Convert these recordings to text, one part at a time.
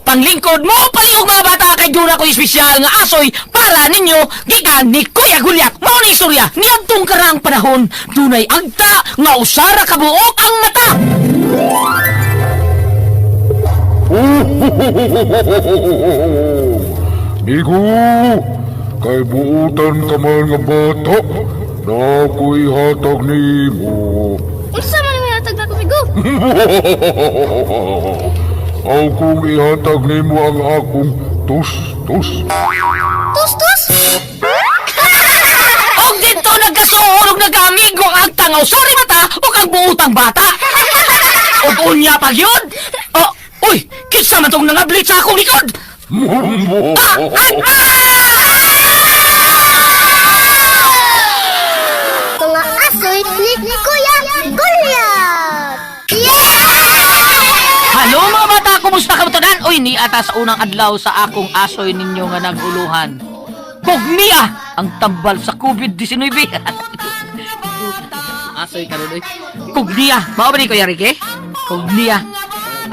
Panglingkod mo palihog, mga bata, kay duna ko espesyal nga asoy para ninyo gikan ni Kuya Gulyat. Mao ni istorya niadtong karaang panahon, dunay agta nga usara ka buok ang mata. Migo, kay buutan ka man nga bata, na ako'y hatag nimo. Unsa man may hatag nako, Migo? Aw kung ihatag nimo ang akong tus-tus. Tus tus. Og didto nagkasuol og nagkaamigo ang agta nga usara mata ug ang buutang bata. Og unya pa gyud. Oh, uy, kinsa man tong nangablit sa akong likod? Ah, ah, ah! Mga asoy ni Kuya Gulyat. Yeah! Hello, mga bata, kumusta ka tanan? Uy, ni ata sa unang adlaw sa akong asoy ninyo nga naguluhan. Kogniya ang tambal sa COVID-19. Asoy karon oy. Kogniya, mao ba ni Kuya Ricky? Kogniya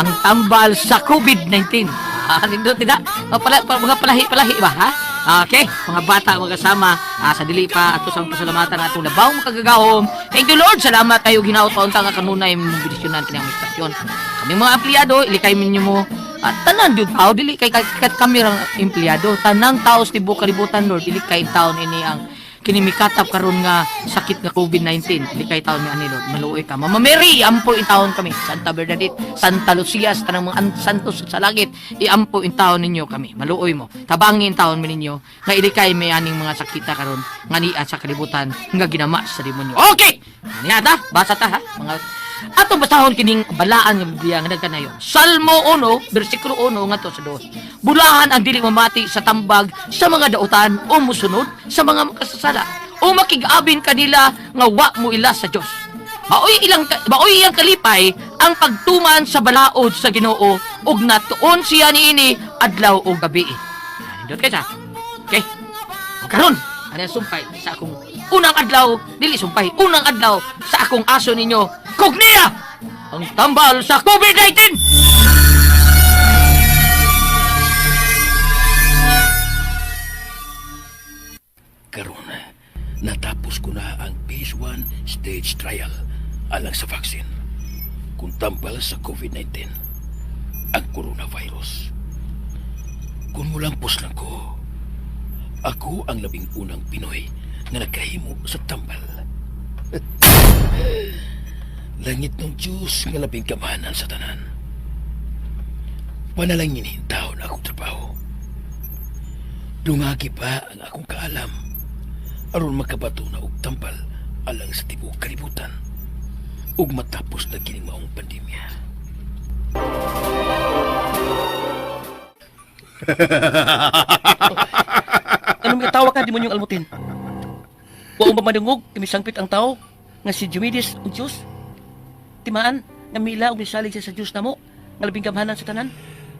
ang tambal sa COVID-19. Ah, nindot nila. Mga pala, mga palahi-palahi ba, ha? Okay, mga bata, mga kasama, sa dili pa ato sang pasalamatan atong labaw makagagahom. Thank you, Lord. Salamat kayo ginaot pa unta nga kanunay mong bendisyonan kini ang istasyon. Kami mga empleyado, ilikay ninyo mo. At tanan jud tao dili kay kat kami rang empleyado, tanang tao sa tibuok kalibutan, Lord, dili kay taon ini ang kini mikatap karon nga sakit nga COVID-19. Dili kay taon ni ani, Lord. Maluoy ka. Mama Mary, ampo in taon kami. Santa Bernadette, Santa Lucia, sa tanang mga santos sa langit, iampo in taon ninyo kami. Maluoy mo. Tabangin taon mi ninyo nga ilikay may aning mga sakita karon nga niya sa kalibutan nga ginama sa demonyo. Okay. Niya ta, basa ta ha. Mga atong basahon kining balaan nga Biblia nga nagkanayon. Salmo 1, bersikulo 1 ngadto sa 2. Bulahan ang dili mamati sa tambag sa mga dautan o musunod sa mga makasasala o makig-abin kanila nga wa mo ila sa Dios. Maoy iyang kalipay ang pagtuman sa balaod sa Ginoo ug natuon siya niini adlaw o gabi. Nindot kay sa. Okay. O karon, ano ang sumpay sa akong unang adlaw, dili sumpay, unang adlaw sa akong aso ninyo, Kognia! Ang tambal sa COVID-19! Karon, natapos ko na ang phase 1 stage trial alang sa vaccine. Kung tambal sa COVID-19, ang coronavirus. Kung mulampos lang ko, ako ang labing unang Pinoy nga nagkahimo sa tambal. Langit ng Diyos nga labing kamahanan sa tanan. Panalangin taon akong trabaho. Dungagi pa ang akong kaalam aron makabato na og tambal alang sa tibuok kalibutan ug matapos na kining maong pandemya. Anong gatawa ka, demonyong almutin? Wa mo madungog, kami sangpit ang tao nga si Diomedes og Diyos. Timaan, nga mila og misalig siya sa Diyos namo, nga labing gamhanan sa tanan.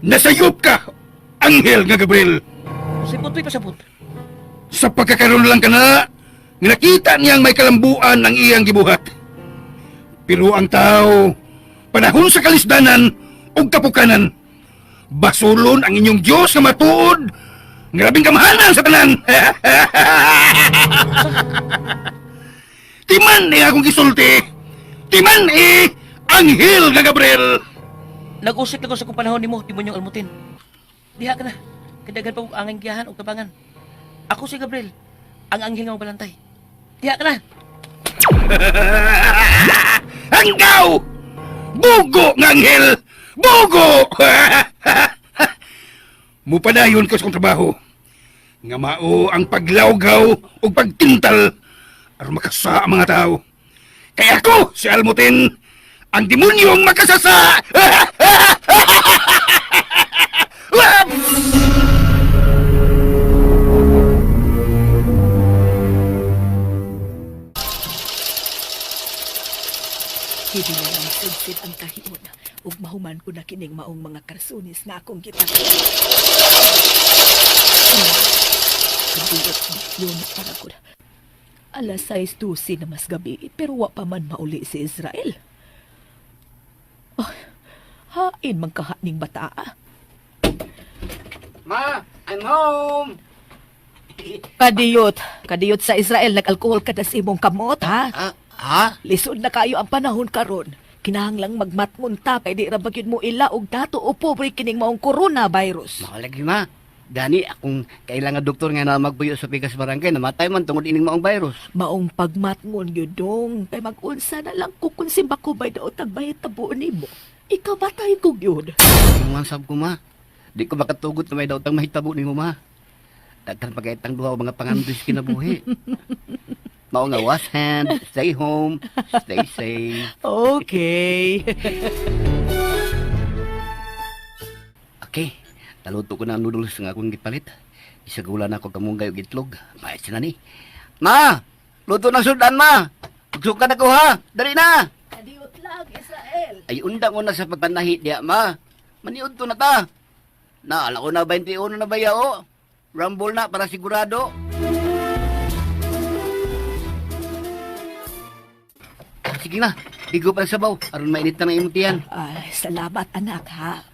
Nasayop ka, Anghel nga Gabriel! Pasabot, uy, pasabot. Sa pagkakaroon lang ka na, nga nakita niyang may kalambuan ang iyang gibuhat. Pero ang tao, panahon sa kalisdanan ug kapukanan, basulon ang inyong Diyos nga matuod, nga labing gamhanan sa tanan. Timan eh akong gisulti. Timan eh, Anghel nga Gabriel. Nag-usik lang ko sa kong panahon nimo, demonyong almutin. Diha ka na. Kadagan pa og angay giyahan og tabangan. Ako si Gabriel, ang anghel nga mabalantay. Diha ka na. Hanggaw! Bugo nga anghel! Bugo! Mupadayon ko sa kong trabaho. Nga mao ang paglawgaw ug pagtintal aron makasa ang mga tao. Kaya ako, si Almutin, ang demonyong makasasa! Hindi na lang sidsid ang kahion ug mahuman ko na kining maong mga karsunis nga akong kita. Kabuot yun para ko. Alas 6:12 na mas gabi, pero wa pa man mauli si Israel. Oh, hain man kaha ning bataa. Ma, I'm home. Kadiyot. Kadiyot sa Israel, nag-alkohol ka na sa imong kamot, ha? Ah, ha? Lisod na kayo ang panahon karon. Kinahanglang magmatmunta kay di ra ba gyud mo ila og dato o pobre kining maong coronavirus. Makalagi, ma. Gani, akong kailangan doktor nga na magbuyo sa pikas barangay, namatay man tungod ining maong virus. Maong pagmatngon gyud dong kay mag-unsa na lang ko kung simba ko bay daot tagbayad tabo nimo. Ikaw batay ko gyud. Ang sab ko, ma. Di ko makatugot na may daotang mahitabo nimo, ma. Daghan pagkaitang duha o mga pangandoy sa kinabuhi. Mao nga wash hand, stay home, stay safe. Okay. Okay, naluto ko na ang noodles nga akong gipalit. Isagula na ako kamunggay og itlog. Mais na ni. Ma! Luto na sudan, ma! Magsuka na ko, ha! Dali na! Kadiyot lang, Israel. Ay, undang una sa pagpanahi diya, ma. Maniud to na ta. Na, ala ko na 21 na ba o? Rumble na para sigurado. Sige na, igo pa sa sabaw. Aron mainit na ng imong tiyan. Ay, salamat anak ha.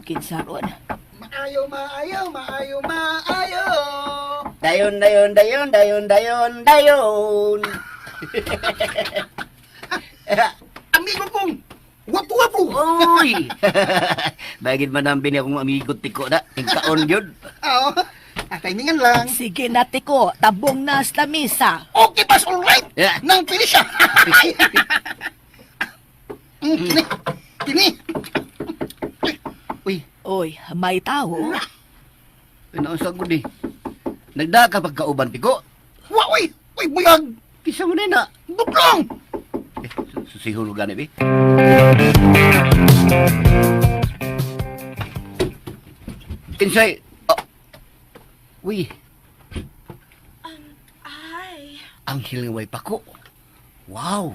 Kinsaron. Maayo, maayo, maayo, maayo. Dayon, dayon, dayon, dayon, dayon, dayon. Amigo kong, wapo-wapo. Uy! Bagit man ang bini akong amigo tiko na. Tingkaon yun. Oo, timingan lang. Sige na tiko, tabong na sa lamisa. Okay, pass, all right. Yeah. Nang finish siya. Kini, kini. Uy, Oy, may tao. nausag ko di. Nagda ka pagkauban, tiko. Wa, uy, uy, buyag. Kisa mo na na. Buklong. Eh, susihuro gani, bi. Kinsay. Oh. Uy, Ay, ang hiling way pako. Wow.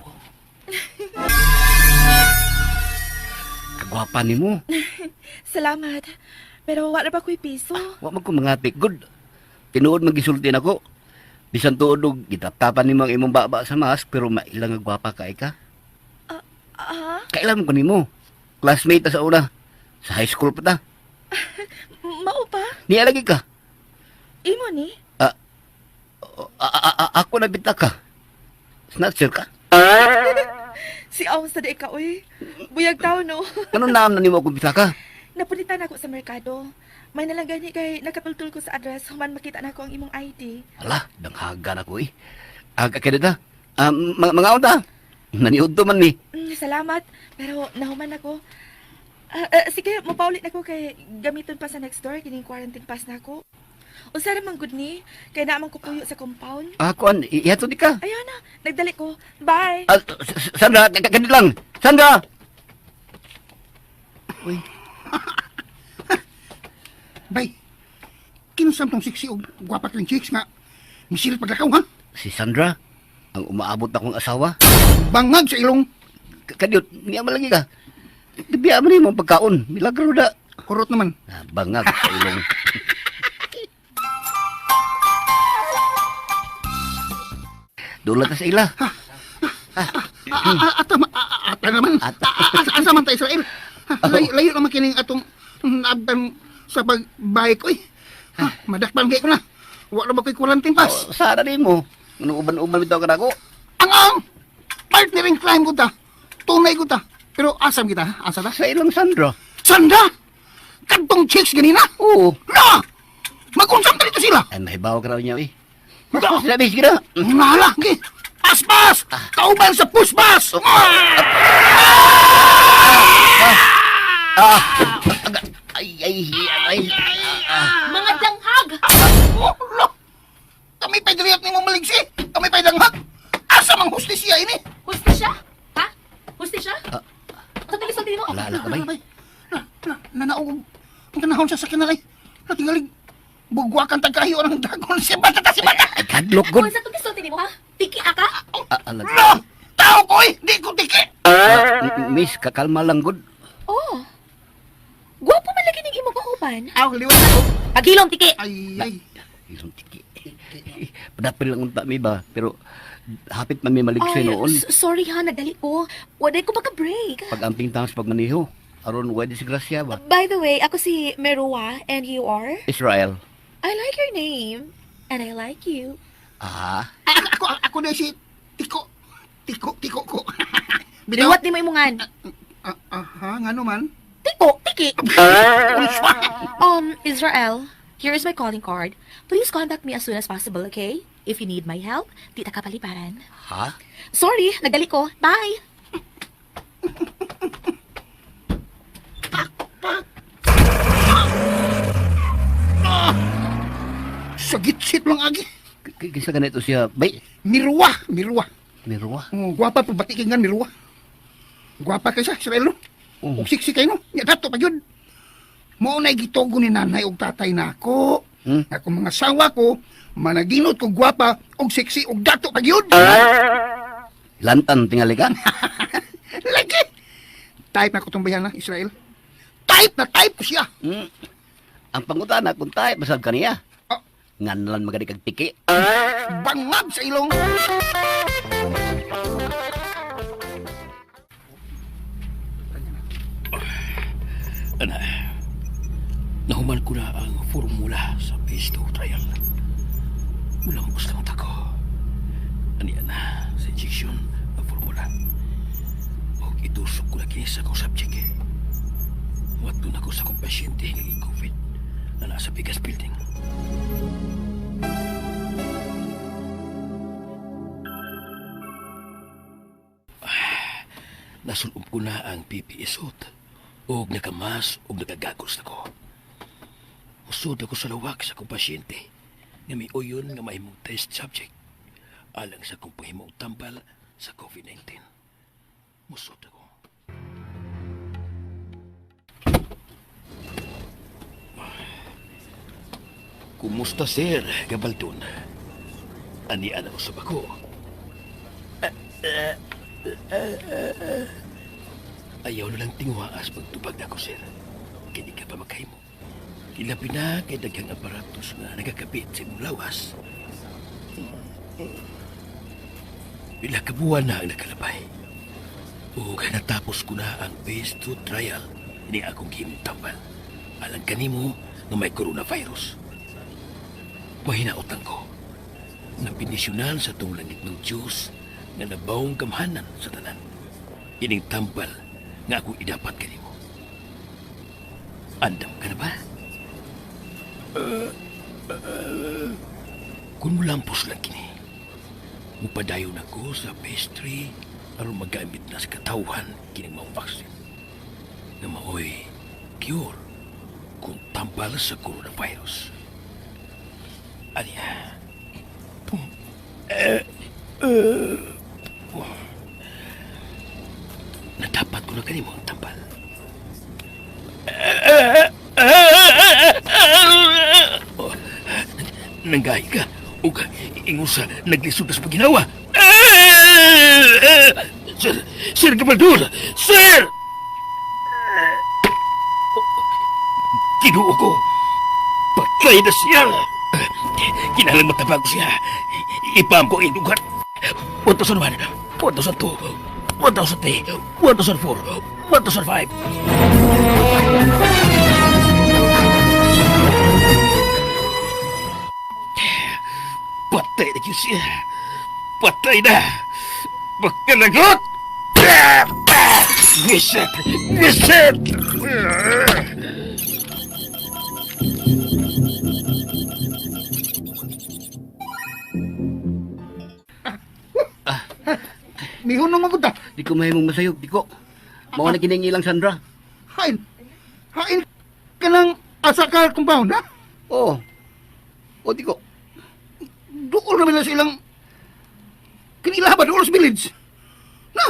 Kagwapa ni mo. salamat. Pero wala pa ko'y piso. Wa man ko mga good. Tinuod man gisulti nako. Bisan tuod og gitaptapan nimo ang imong baba sa mask pero mailang nga gwapa kay ka. Ah, Kailan ko nimo? Classmate ta sa una. Sa high school pa ta. mao pa? Niya lagi ka. Imo ni? Ako na bita ka. Snatcher ka. Si Aw sa di ka, uy. Buyag tao, no? Ano naam na nimo akong bita ka? Napulitan ako sa merkado. May nalang gani kay nakatultul ko sa address human makita na ako ang imong ID. Ala, danghaga na ko eh. Aga kaya ta. Mga unta. Naniud to man ni. Salamat, pero nahuman ako. Sige, mapaulit na ko kay gamiton pa sa next door kining quarantine pass na ako. Unsa ra man gud ni kay naa man ko puyo sa compound. Kuan, ihatod di ka. Ayaw na, nagdali ko. Bye. Sandra, ganit lang. Sandra! Uy, Bay, kinusam tong siksi og gwapa twin chicks nga. Misil paglakaw, ha? Si Sandra, ang umaabot akong asawa. Bangag sa ilong. Kadiyot, niya malagi ka. Dibiya mo ni mong pagkaon. Milagro da. Kurot naman. Ah, bangag sa ilong. Dula ta sa ila. Ata naman. Ata. Asa man ta Israel? Ha, Layo, layo naman kining atong naabdan sa pagbike ko eh. Ha, madakpan kay ko na. Wa na ba ko'y quarantine pass? Oh, sana din mo. Anong uban-uban bitaw ka na ako? Ang! Partner in crime ko ta. Tunay ko ta. Pero asam kita, ha? Asa ta? Sa ilang Sandra. Sanda! Kadtong chicks ganina! Oo. Na! Mag-unsam ta dito sila! Ay, mahibaw ka raw niya eh. Na! Sinabi, sige na. Ngala! Okay. Aspas! Kauban sa pushbas! Ah! Ay, ay, ay. Mga danghag! Oh, lo! Kami pa'y diriyat ni mo maligsi! Kami pa'y danghag! Asa mang hustisya ini? Hustisya? Ha? Hustisya? Sa tuloy mo? Wala, ala ka bay. Na, nanaog ang kanahon sa sakyan na Natingalig, bugwakan tagkahiyo ng dagon si bata ta si bata! Ay, kadlok gud. Kung sa tuloy mo ha? Tiki ka? Ah, alag. Lo! Tao ko eh! Di ko tiki! Ah, miss, kakalma lang gud. Oh. Gwapo man lagi ning imong kauban. Aw, liwat ako. Pagilom tiki. Ay, ay. Ilong tiki. Padapil lang unta mi ba, pero hapit man mi maligsi Ay, noon. sorry ha, nagdali ko. Waday ko maka-break. Pag-amping tang sa pagmaniho. Aron way disgrasya ba? By the way, ako si Merua and you are? Israel. I like your name. And I like you. Ah, Ay, ako na si Tiko. Tiko, Tiko ko. Bitaw. Liwat ni mo imungan. Ah, aha, ngano man? Tiko, tiki. Israel, here is my calling card. Please contact me as soon as possible, okay? If you need my help, di ta kapaliparan. Ha? Sorry, nagdali ko. Bye! Sagitsit lang agi. Kinsa ganito siya? Bay, Mirwa, mirwa. Mirwa. Oh, gwapa pa batikin nga mirwa. Gwapa kay sa Israel no. Oh. Ug siksi kay no. Nya dato pa gyud. Mao na gitugo ni nanay ug tatay nako. Hmm? Ako mga sawa ko, managinot ko gwapa ug siksi ug dato pa gyud. Lantan tingali ka. Lagi. Type na ko tong bayana, Israel. Type na type ko siya. Ang pangutana kung tayo basag kaniya. Ah. Nganlan magani kag tiki. Bangag sa ilong. Ana, nahuman ko na ang formula sa phase 2 trial. Mulampos lang tako. Ani ana, sa injection ang formula. Og itusok ko na kini sa akong subject. Muadto na ko sa akong pasyente nga gi-COVID na nasa Bigas Building. Nasulob ko na ang PPE suit. Og nakamas og nakagagos na ko. Usod ako sa lawak sa akong pasyente nga may uyon nga mahimong test subject alang sa akong pahimong tambal sa COVID-19. Musod ako. Kumusta, sir, Gabaldon? Ani ana usab ako. Ayaw na lang tinguhaas pagtubag na ko, sir. Kaya di ka pa makahimo. Ilabi na kay daghang aparatos nga nagakabit sa imong lawas. Pila ka buwan na ang nakalabay. O natapos ko na ang phase 2 trial ni akong gihimong tambal. Alang kanimo nga may coronavirus. Mahinaotan ko. Nabinisyonan sa tong langit ng Diyos nga nabawong gamhanan sa tanan. Ining tambal nga akong idapat kanimo. Andam ka na ba? Kung mulampos lang kini, mupadayon ako sa phase 3 aron magamit na sa katawhan kining maong vaccine. Nga maoy cure kung tambal sa coronavirus. Aniya. Nadapat ko na kanimo ang tambal. Oh, nanggahi ka. Ug ingon sa naglisod ka sa paginawa. Sir, Sir Gabaldon! Sir! Ginoo ko. Patay na siya. Kinahanglan matabang ko siya. Ipam ko ang dugat. 1001, 1002, 1003, 1004, 1005. Patay na siya. Patay na. Magkalagot! Visit! Visit! Mihunong mo ta. Di ko mahimong masayop, di ko. Mao na kining ilang Sandra. Hain. Hain ka ng asa ka compound, ha? Oo. O di ko. Duol naman na silang kinila ba duol sa village. Na,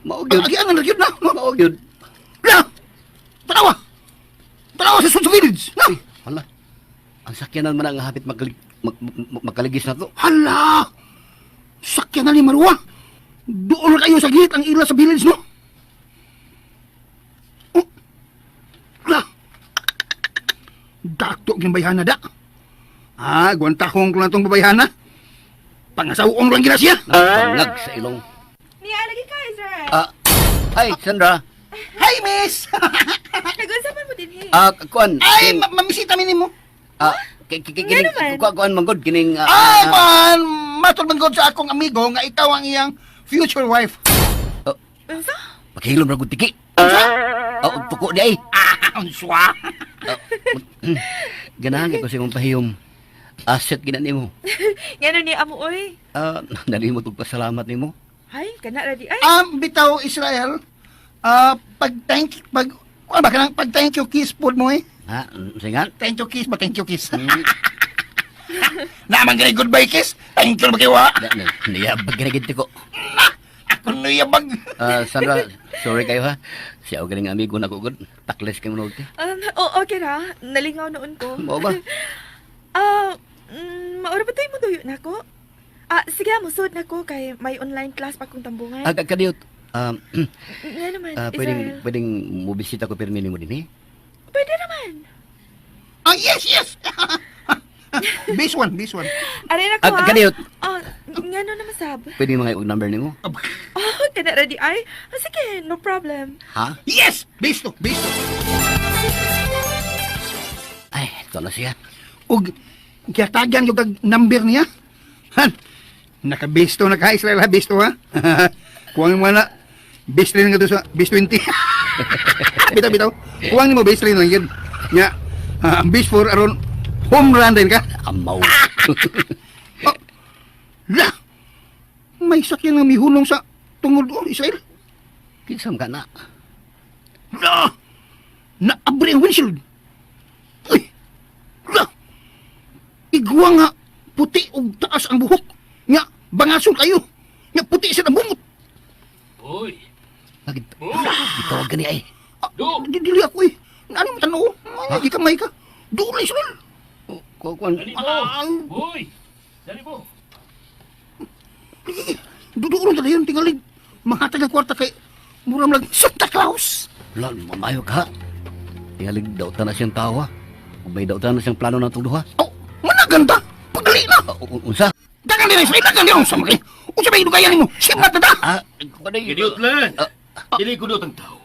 Mao gyud. agian na gyud na. No? Mao gyud. Na. Tanawa. Tanawa sa sud sa village. Na. Uy, hala. Ang sakyanan man ang hapit makaligis na to. Hala. Sakyan na ni Marwa. Duol na kayo sa gate ang ila sa village, no? Oh. La. Dato gyud bayhana da. Ah, gwantahong ko lang tong babayhana. Pangasawoon lang gina siya. Bangag sa ilong. Niya, lagi ka, Israel. Ah, ay, Sandra. Hi, miss! Nagunsa man mo dinhi? Ah, kuan. Ay, kining- mamisita mi nimo. Ah, kining Nga naman. kuan man gud kining Ay, kuan! Matod man gud sa akong amigo nga ikaw ang iyang future wife. Unsa? Pakihilom ra gud tiki. Oh, tuko di ay. Ah, unswa. Ganahan kay ko sa imong pahiyom. Asset gina nimo. Ngano ni amo oy? Ah, dali mo tug pasalamat nimo. Hay, kana ra di ay. Bitaw Israel, ah, pag thank pag kuan ba kanang pag thank you kiss pod mo eh. Ha, singan? Thank you kiss ba thank you kiss. Naman gani goodbye kiss. Thank you ba kay wa. Niyabag gina gid ko. Ako niyabag. Ah, Sandra, sorry kayo ha. Siya og galing amigo na ko gud. Takles kay mo Oh, okay ra. Nalingaw noon ko. Mao ba? Ah, maura ba tayo mo duyo na ko? Ah, sige, musod na ko kay may online class pa kong tambungan. Ah, kadiyot. Um, Nga naman, pwedeng Israel. pwedeng mobisita ko pirmi nimo dinhi. Pwede naman. Ah, yes, yes. This one, this one. Aray na ko, Ah, ha? kadiyot. Ah, ngano naman sab? Pwede mga og number nimo? Oh, kana ready ay? Ah, sige, no problem. Ha? Yes, base to, base to. Ay, ito na siya. Og giyatagan yung kag number niya. Han. Naka base to na ka Israel ha, base to ha. Kuwang mo na base 3 nga to sa base 20. Bitaw bitaw. Kuwang nimo base 3 lang yun. Nya, ang base 4 aron home run din ka. Amaw. La. May sakyan nga mihulong sa tungod oh, Israel. Kinsa man ka na? La! Naabri ang windshield. Uy! La! Igwa nga puti og taas ang buhok. Nga bangason kayo. Nga puti sa ang bungot. Uy! Bakit? Gitawag ka niya eh. Ah, dili ako eh. Ano mo tanaw? Ay, di ka may ka. Doon na Israel. Oh, kuan. Dali mo! Ay, Uy! Dali mo! duduuron talaga yun. Tingalig. Mahatag ang kwarta kay Muram lang Santa Claus. Wala, mamayo ka. Tingalig dautan na siyang tawa. Ug may dautan na siyang plano na itong duha. Oh, managanda. Pagdali na. Ah, unsa? Dagan din Israel. Dagan din. Unsa makay. Unsa may idugayan nimo? Sibat na ta. Ah, kuan ay. Gidiot lang! Dili ko ang tao.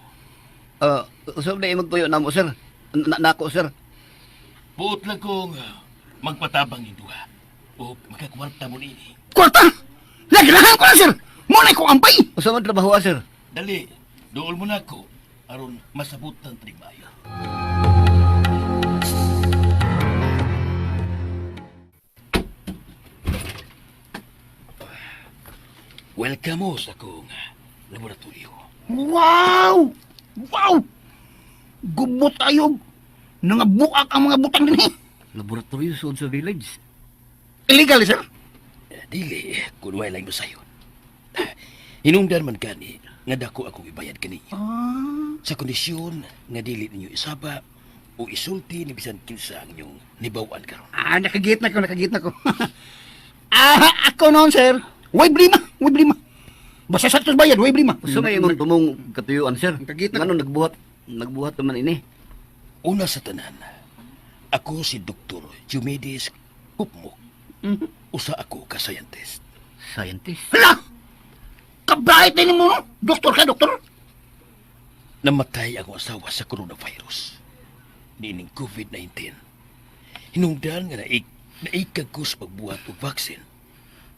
Ah, usab na imong tuyo namo sir. Nako sir. Buot lang kong magpatabang yung duha. O makakwarta mo nini. Kwarta. Laglahan ko na sir. Muna ko ampay. Usa man trabaho ah, sir. Dali, dool mo na ako. Aron masabutan trigmayo. Welcome mo sa akong laboratorio. Wow! Wow! Gubot tayo. Nangabuak ang mga butang din eh. Laboratorio sa sa village. Illegal, eh, sir. Dili, kung wala mo sayon. Hinungdan man gani nga dako akong ibayad kaninyo. Sa kondisyon nga dili ninyo isaba o isulti ni bisan kinsa ang inyong nibaw-an karon. Ah, nakagit na ko, nakagit na ko. Ah, ako noon, sir. Way blima, way blima. Basta sa tos bayad, way blima. Usa may imong tumong katuyuan sir. Kagita. Ngano nagbuhat nagbuhat naman ini. Una sa tanan, ako si Dr. Diomedes Kupmok. Usa ako ka scientist. Scientist. Hala! Kabait din mo, no? Doktor ka, doktor. Namatay ang asawa sa coronavirus. Niining COVID-19. Hinungdan nga naikag ko sa pagbuhat og vaccine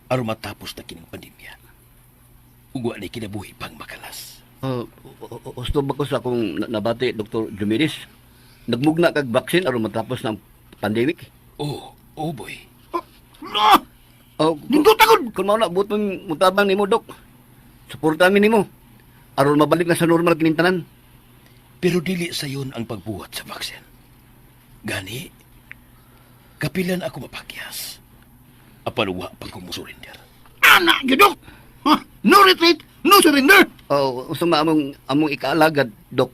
aron matapos na kining pandemya. Ug wa ni kinabuhi pang makalas. Husto ba ko sa akong nabati, Dr. Diomedes? Nagmugna kag vaccine aron matapos ng pandemic? Oh, oh boy. Hala! Oh, Nindot agad! kung mao na buot mong mutabang nimo, Dok. Suporta mi nimo. Aron mabalik na sa normal kining tanan. Pero dili sayon ang pagbuhat sa vaccine. Gani, kapilan ako mapakyas. Apan wa pa ko musurrender. Anak, yun, dok! Ha? No retreat, no surrender! Oh, usa ma among among ikaalagad, Dok.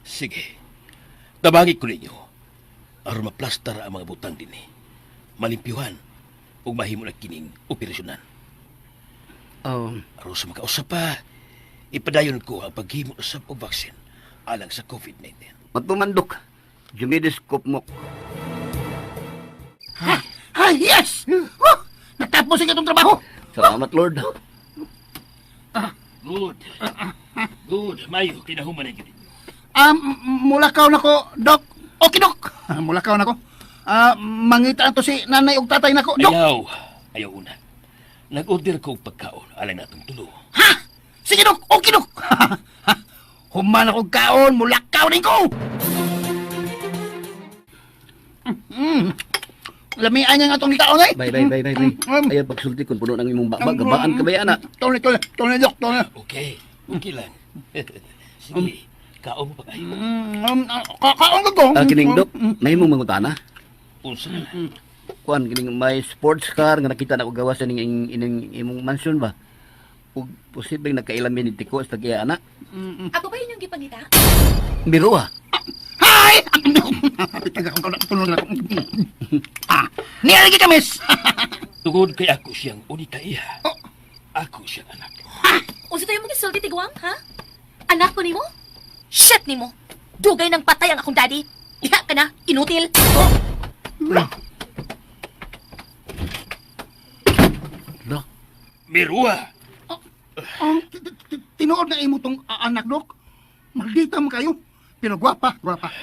Sige. Tabangi ko ninyo. Aron maplastar ang mga butang dinhi. Malimpyuhan ug mahimo na kining operasyonan. Oh, Aron sa makausap pa, ipadayon ko ang paghimo sa og vaccine alang sa COVID-19. matuman, Dok. Diomedes Kopmok. Ay, yes! Woo! Natapos ang itong trabaho! Salamat, Lord. Good. Good, mayo kinahuman na gyud ninyo. Mulakaw na ko, Dok. Okay, Dok. Mulakaw na ko. Mangita to si nanay ug tatay nako, Dok. Ayaw, ayaw una. Nag-order ko og pagkaon alang natong tulo. Ha? Sige, Dok. Okay, Dok. Human ako kaon, mulakaw din ko. Lamian niya nga itong gikaon eh. Bay, bay, bay, bay, bay. Ayaw pagsulti kung puno ng imong bakbak. Gabaan ka ba yan, ah? Tony, tony, tony, Dok, tony. Okay, okay lang. Sige, kaon mo pa kayo. Kaon ko ko. Kining, Dok, nahimong mangutana. Unsa na? Kuan, kining may sports car nga nakita na ko gawas sa ning ining imong mansion ba? Ug posibleng nagkailamin ni Tiko sa tagiya, ana. Ako ba inyong gipangita? Biro, ah. Hi! Niya lagi kamis. Tungod kay ako siyang unika iha. Ako siyang anak. Unsa tayo mong gisulti tiguang, ha? Anak ko nimo? Shit nimo. Dugay nang patay ang akong daddy. Iha ka na, inutil. Dok, Mirua! Tinuod na imo tong anak, Dok. Maldita mo kayo. Pero gwapa, gwapa.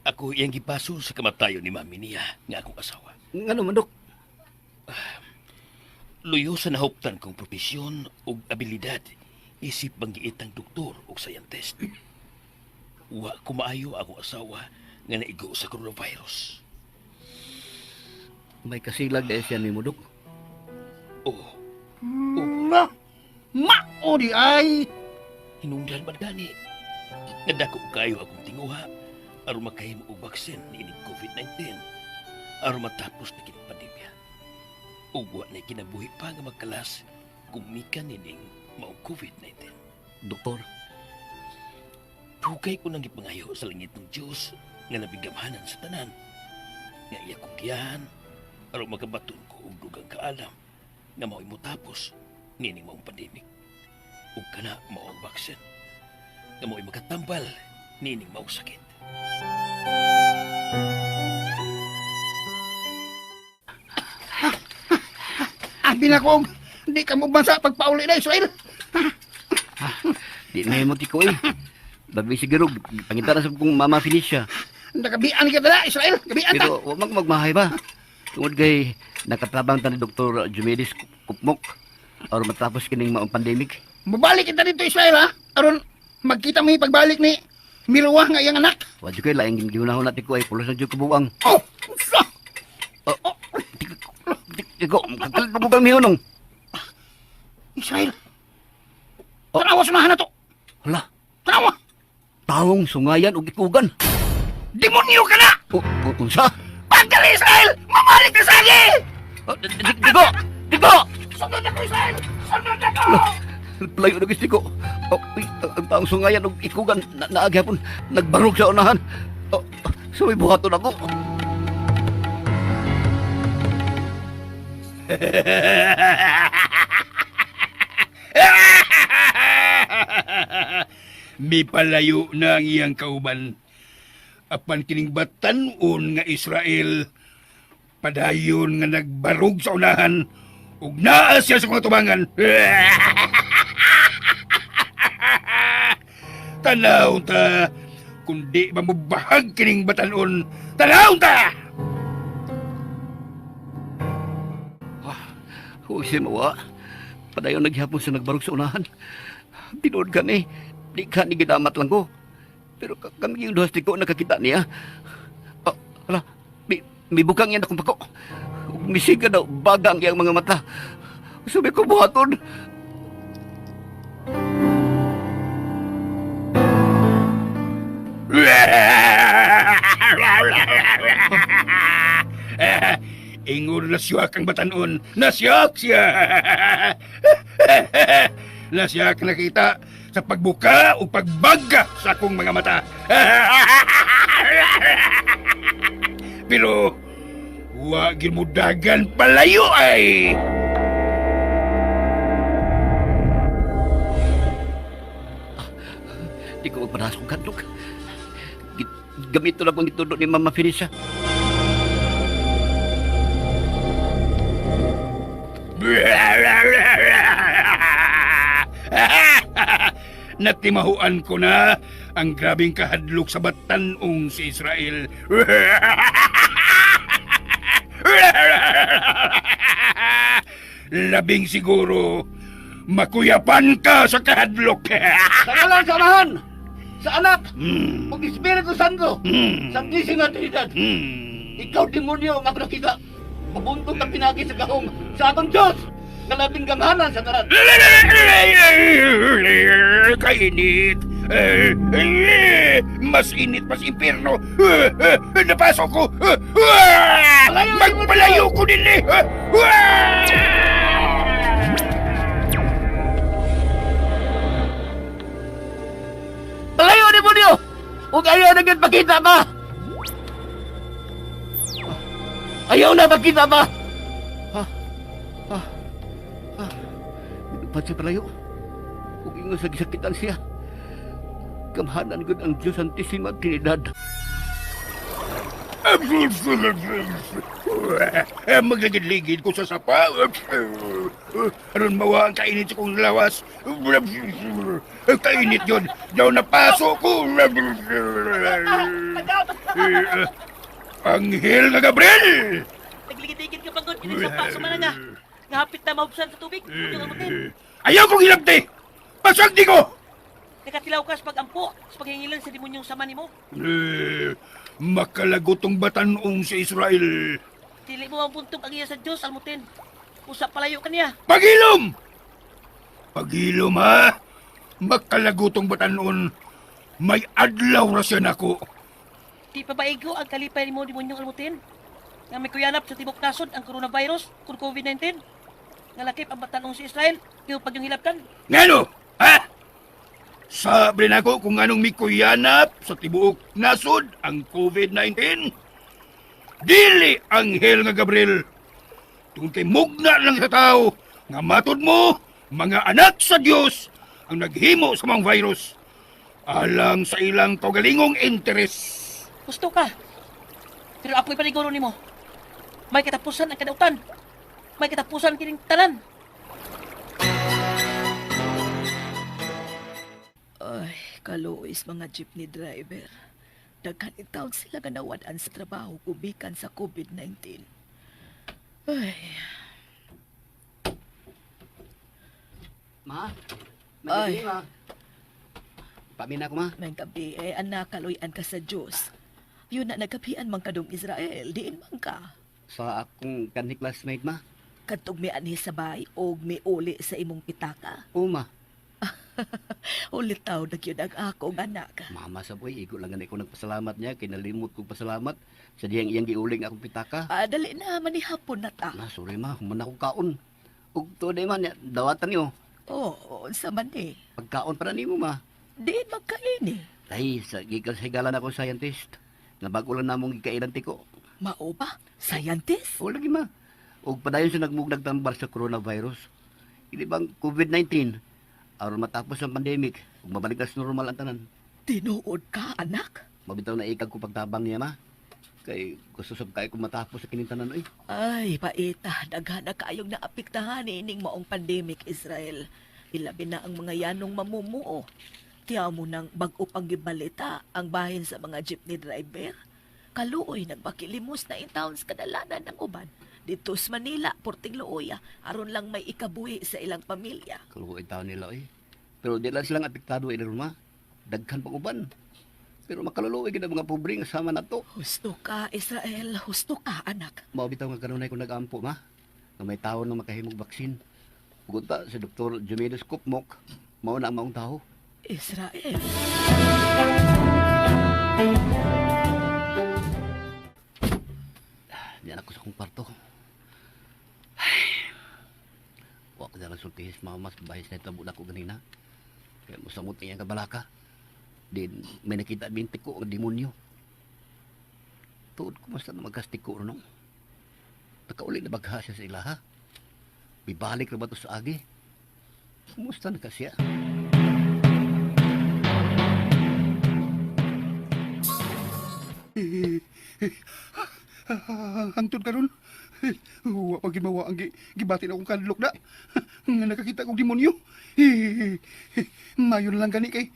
Ako iyang gipaso sa kamatayon ni mami niya nga akong asawa. ngano man, Dok? Luyo sa nahuptan kong propesyon ug abilidad isip banggiitang doktor ug scientist. Wa kumaayo akong asawa nga naigo sa coronavirus. May kasilag dahil siya nimo, Dok. Oh, Ma, mao di ay. hinungdan man gani. Nadako kayo akong tinguha aron makahimo og baksin niining COVID-19 aron matapos na kining pandemya. Ug wa na kinabuhi pa nga magkalas kung mikan nining mao COVID-19. Doktor, Dugay ko nang gipangayo sa langit ng Diyos nga labing gamhanan sa tanan. Nga iya kong giyahan aron makabaton ko og dugang kaalam nga mao'y motapos nining maong pandemic. Ug kana mao ang vaccine nga mao'y makatambal nining maong sakit. Abi na ko, di ka mo bansa pagpauli na Israel. di na mo Tiko eh. Bagay siguro, pangita na sa kong mama Felicia. Nakabian kita na, Israel. Gabian ta. Pero wa man magmahay ba? Tungod kay nakatabang ta ni Dr. Jumedis Kupmok aron matapos kining maong pandemic. Mabalik kita dito, Israel, ha? Aron magkita mo yung pagbalik ni Miruwa nga iyang anak. Wa jud kay laing gihunahon na Tiko ay pulos na jud kabuang. Oh, unsa? Oh, Tiko, Tiko, kakalit mo kang mihunong. Israel. Oh. Tanawa sunahan na to. Hala, Tanawa. tawong sungayan ug ikugan. Demonyo ka na! O, unsa? Pagdali, Israel! Mamalik ka sa akin! Oh, Tiko! Tiko! Sunod ako, Israel! Sunod ako! Layo na gusto ko. Oh, uy, ang taong sungayan ug ikugan na, naagi hapon nagbarog sa unahan. Oh, so may buhaton ako. Mipalayo na ang iyang kauban. Apan kining batan-on nga Israel, padayon nga nagbarog sa unahan, ug naa siya sa mga tubangan. Tanaw ta, kundi mamubahag kining batan-on. Tanaw ta! Huwag siya mawa. Padayon naghihapon sa nagbarog sa unahan. Tinuod ka ni. Di ka ni gidamat lang ko. Pero kami yung duhas ko nakakita niya. Oh, hala, may bukang yan akong pako. Misiga daw, baga ang iyang mga mata. Sabi ko buhaton. Ingon na siya kang batanon. Nasyak siya. Nasyak nakita sa pagbuka o pagbaga sa akong mga mata. Pero wa gyud mo dagan palayo ay. Di ko magpadahas kong kadlok. Gamito na akong gitudo ni Mama Felicia. Natimahuan ko na ang grabing kahadlok sa batanong si Israel. Labing siguro, makuyapan ka sa kahadlok. Sa ngalan sa Amahan, sa Anak, ug Espiritu Santo, sa Santisima Trinidad. Ikaw, demonyo, ang ako nakita. Mabuntong kang pinagi sa gahom sa atong Diyos, nga labing gamhanan sa tanan. Kainit! Mas init, mas impierno! Napasok ko! Magpalayo ko din eh! Palayo, demonyo! Ug ayaw na gyud pakita pa! Ayaw na pakita pa! Ha? Ha? Ha? Lupad siya palayo. Ug ingon sa gisakitan siya. Gamhanan gud ang Diyos Santisima Trinidad. Magligid-ligid ko sa sapa. Aron mawa ang kainit sa kong lawas. Kainit yun. Daw napasok ko. Anghel nga Gabriel! Nagligid-ligid ka pagod, kini sa pa nga. Ngapit na mahubsan sa tubig, yung almutin. Ayaw kong hilabti! Pasag di ko! Nakatilaw ka sa pag-ampo, sa paghingilan sa demonyong sama nimo. Eh, makalagotong batanong si Israel. Dili mo ang buntong ang iya sa Diyos, almutin. Usa palayo ka niya. Pagilom! Pagilom, ha? Makalagotong batanon. May adlaw ra siya nako. Di pa maigo ang kalipay nimo demonyong almutin. Nga may kuyanap sa tibok nasod ang coronavirus kun COVID-19. Nga lakip ang batanong si Israel, di pag yung hilabtan. Ngano? Ha? Sabi nako kung anong mikuyanap sa tibuok nasod ang COVID-19. Dili anghel nga Gabriel. Tungkol kay mugna lang sa tao nga matod mo, mga anak sa Dios ang naghimo sa mga virus alang sa ilang kaugalingong interes. Gusto ka. Pero ako'y paniguro nimo. May katapusan ang kadautan. May katapusan kining tanan. Ay, kaluoy mga jeepney driver. Daghan intawon sila nga nawad-an sa trabaho gumikan sa COVID-19. Ay, Ma? Ay. May ma. Pamina ko, ma. may gabi eh, anak, kaluyan ka sa Diyos. Yun na nagkapian man kadong Israel, diin man ka. Sa akong kanhi classmate, ma. Kadtog mi anhi sabay og miuli sa imong pitaka. O, ma. Ulitaw na gyud ang akong anak. Mama sa boy, igo lang gani ko nagpasalamat niya, kinalimot kong pasalamat sa diyang iyang giuling akong pitaka. Ah, dali na, manihapon na ta. Na, sorry ma, human akong kaon. Ug to day man, dawatan niyo. Oo, unsa man eh. Pagkaon para nimo ma. Diin magkaini. Ay, sa gikan sa higalan ako scientist. Nga bago lang namong gikailan tiko. Mao ba? Scientist? O lagi ma. Ug padayon sa nagmugdag tambal sa coronavirus. Hindi bang COVID-19? Aron matapos ang pandemic, ug mabalik na sa normal ang tanan. Tinuod ka, anak? Mabitaw na ikag ko pagtabang niya ma. Kay gusto sab kay ko matapos sa kining tanan oy. Ay, paita, daghan na kaayong naapektahan ining maong pandemic Israel. Ilabi na ang mga yanong mamumuo. Tiyaw mo nang bag-o pang gibalita ang bahin sa mga jeepney driver. Kaluoy nagpakilimos na in towns kadalanan ng uban. Dito sa Manila, Porting Luoya, aron lang may ikabuhi sa ilang pamilya. Kaluoy taon nila oy. Pero di lang silang apektado ini ma. Daghan pang uban. Pero makaluluoy gid ang mga pobre nga sama nato. Husto ka, Israel. Husto ka, anak. Mao bitaw nga kanunay ko nag-ampo ma. Nga may tawo na makahimog baksin. Ug unta si Dr. Diomedes Kupmok, mao na ang maong tawo. Israel. Diyan ako sa akong kwarto. Ay, wa ko na lang sultihis mama sa bahis na itabo na ko ganina. Kaya musamot niya ang kabalaka. Din may nakita binti ko ang demonyo. Tuod ko basta na magkastiko no. Nakauli na bagha siya sa ilaha. Bibalik na ba to sa agi? Kumusta na ka siya? Hangtod karon. Wa pa gimawa ang gibati na akong kadlok na. Nga nakakita kong demonyo. Mayon lang gani kay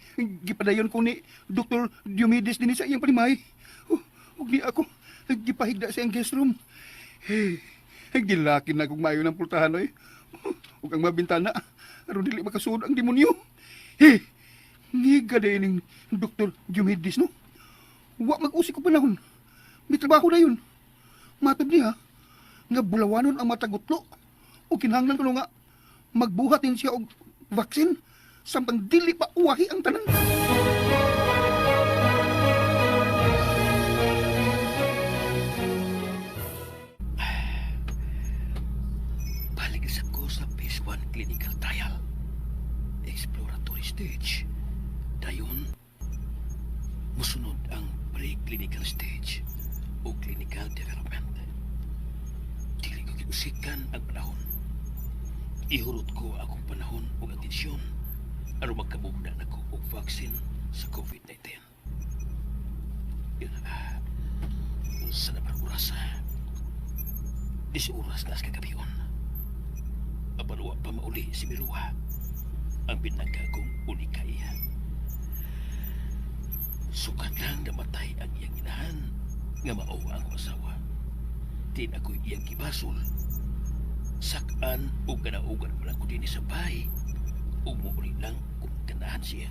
gipadayon ko ni Dr. Diomedes dinhi sa iyang panimay. Ug di ako gipahigda sa iyang guest room. Gilakin na kong mayo ng pultahan oy. Ug ang mabintana aron dili makasuod ang demonyo. Ngiga day ning Dr. Diomedes no. Wa mag-usik ko panahon. May trabaho na yun. Matod niya nga bulawanon ang matagutlo. O kinahanglan ko nga magbuhat din siya og vaccine samtang dili pa uwahi ang tanan. Balik sa ko sa phase 1 clinical trial. Exploratory stage. Dayon, musunod ang preclinical stage o clinical development. Dili ko giusikan ang panahon. Ihurot ko akong panahon ug atensyon aron magkamugna nako og vaccine sa COVID-19. Yun na. Unsa na bang oras? 10 oras na sa kagabion. Apan wa pa mauli si Miruha, ang binangga kong unika iya. Sukat lang namatay ang iyang inahan nga mao ang akong asawa. Di na ko iyang gibasol. Sakan o kanaugan mo lang ko dinhi sa bahay ug muuli lang kung ganahan siya.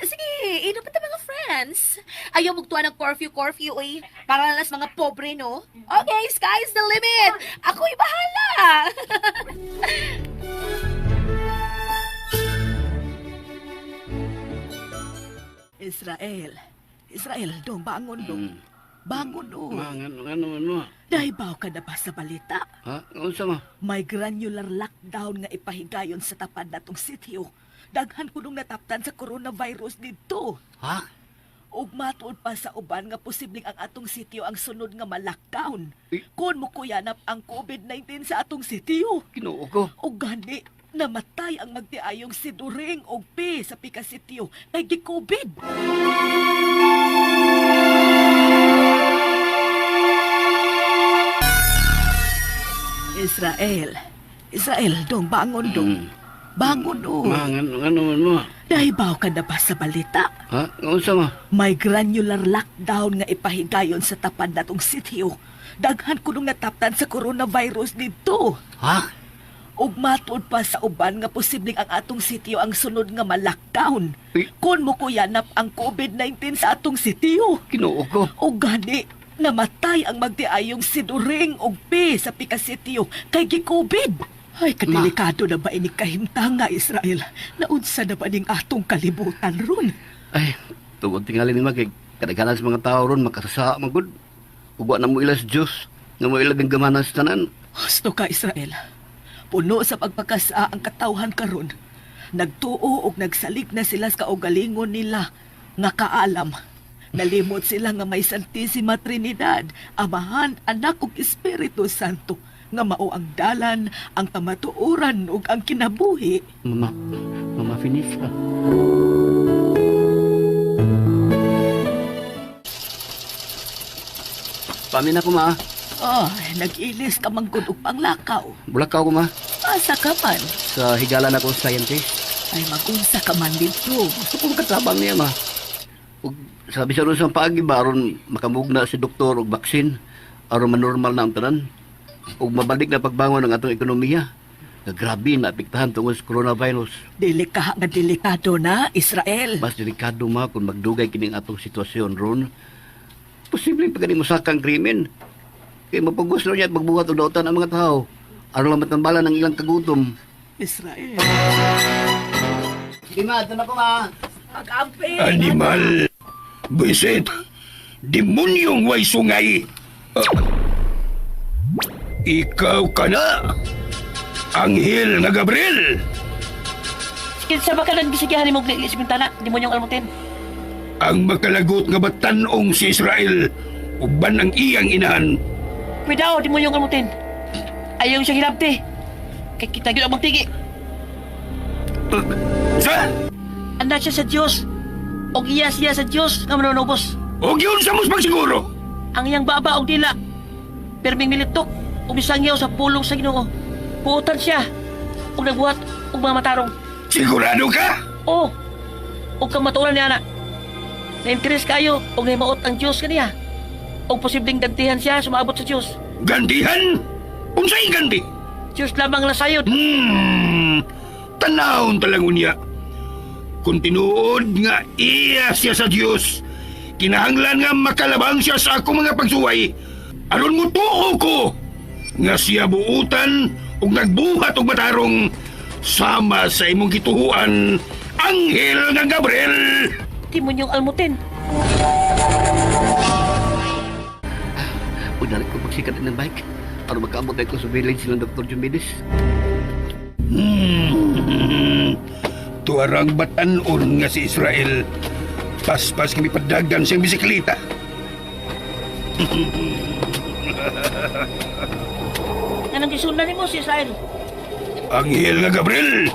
Sige, inom pa ta mga friends. Ayaw mugtuan ng curfew-curfew, oy. Para na lang sa mga pobre, no? Okay, sky's the limit. Ako'y bahala. Israel. Israel, dong, bangon dong. Bangon dong. Ma, ngano man mo? Nahibaw ka na ba sa balita? Ha? Unsa ma? May granular lockdown nga ipahigayon sa tapad natong sitio. Daghan kunong nataptan sa coronavirus dito. Ha? Ug matuod pa sa uban nga posibleng ang atong sitio ang sunod nga ma-lockdown. Eh? Kung mukuyanap ang COVID-19 sa atong sitio. Ginoo ko. Ug gani, namatay ang magtiayong si During og P sa Pika Sitio kay gi-COVID. Israel. Israel, dong, bangon dong. Bangon dong. Ma, ngano man mo? Nahibaw ka na ba sa balita? Ha? Unsa ma? May granular lockdown nga ipahigayon sa tapad natong sitio. Daghan kunong nataptan sa coronavirus dito. Ha? Ug matuod pa sa uban nga posibleng ang atong sitio ang sunod nga ma-lockdown. Eh? Kung mukuyanap ang COVID-19 sa atong sitio. Ginoo ko. Ug gani, namatay ang magtiayong si During og P sa Pika Sitio kay gi-COVID. Ay, kadelikado na ba ini kahimtang nga, Israel? Naunsa na ba ning atong kalibutan ron? Ay, tungod tingali ni ma kay kadaghanan sa mga tao ron makasasa man gud. Ug wa na mo ila sa Dios, nga mo ila gamanan sa tanan. Husto ka, Israel. Puno sa pagpakasa ang katawhan karon. Nagtuo og nagsalig na sila sa kaugalingon nila nga kaalam. Nalimot sila nga may Santissima Trinidad, Amahan, Anak ug Espiritu Santo, nga mao ang dalan, ang kamatuoran ug ang kinabuhi. Mama, mama finish ka. Pamin ako ma. Oh, nag-ilis ka man gud og panglakaw. Bulakaw ko ma. Asa ka man? Sa higalan ako scientist. Ay magunsa ka man dito. Gusto ko makatabang niya ma. Ug sabi sa ron sa paagi ba aron makamugna si doktor og baksin aron manormal na ang tanan ug mabalik na pagbangon ang atong ekonomiya. Nga grabe na apektahan tungod sa coronavirus. Delika nga delikado na, Israel. Mas delikado ma kung magdugay kining atong sitwasyon ron. Posible pa gani mosaka ang krimen. Kay mapugos niya at magbuhat og dautan ang mga tao. Aron lang matambalan ang ilang kagutom. Israel. Sige ma, ito na ko ma. Pag-ampi. Animal! Bisit! Demonyong way sungay! Ah. Ikaw ka na! Anghel nga Gabriel! Kinsa ba ka nagbisigihan nimo og sa bintana, demonyong almutin? Ang makalagot nga batanong si Israel uban ang iyang inahan. Cuidado, demonyong almutin. Ayaw siya hilabti. Kay kita gyud ang magtigi. Sa? Anak siya sa Dios. Og iya siya sa Dios nga manunubos. Og yun sa mos pagsiguro! Ang iyang baba og dila. Perming militok ug misangyaw sa pulong sa Ginoo. Puotan siya ug nagbuhat og mga matarong. Sigurado ka? Oo. Ug kamatuoran niya na. Na-interes kayo og nahimaot ang Dios kaniya. Og posibleng gantihan siya sumaabot sa Dios. Gantihan? Unsay ganti? Dios lamang nasayod. Tanawon talang unya. Kung tinuod nga iya siya sa Dios, kinahanglan nga makalabang siya sa akong mga pagsuway. Aron mo tuo ko nga siya buutan ug nagbuhat og matarong sama sa imong gituhuan, Anghel nga Gabriel. Demonyong almutin. Uy, dali ko magsikat ng bike. Para magkaabot na ko sa village ng Dr. Jumides. Tuwarang batanon nga si Israel. Paspas kami padagdan siyang bisikleta. Nganong gisundan nimo si Israel? Anghel nga Gabriel,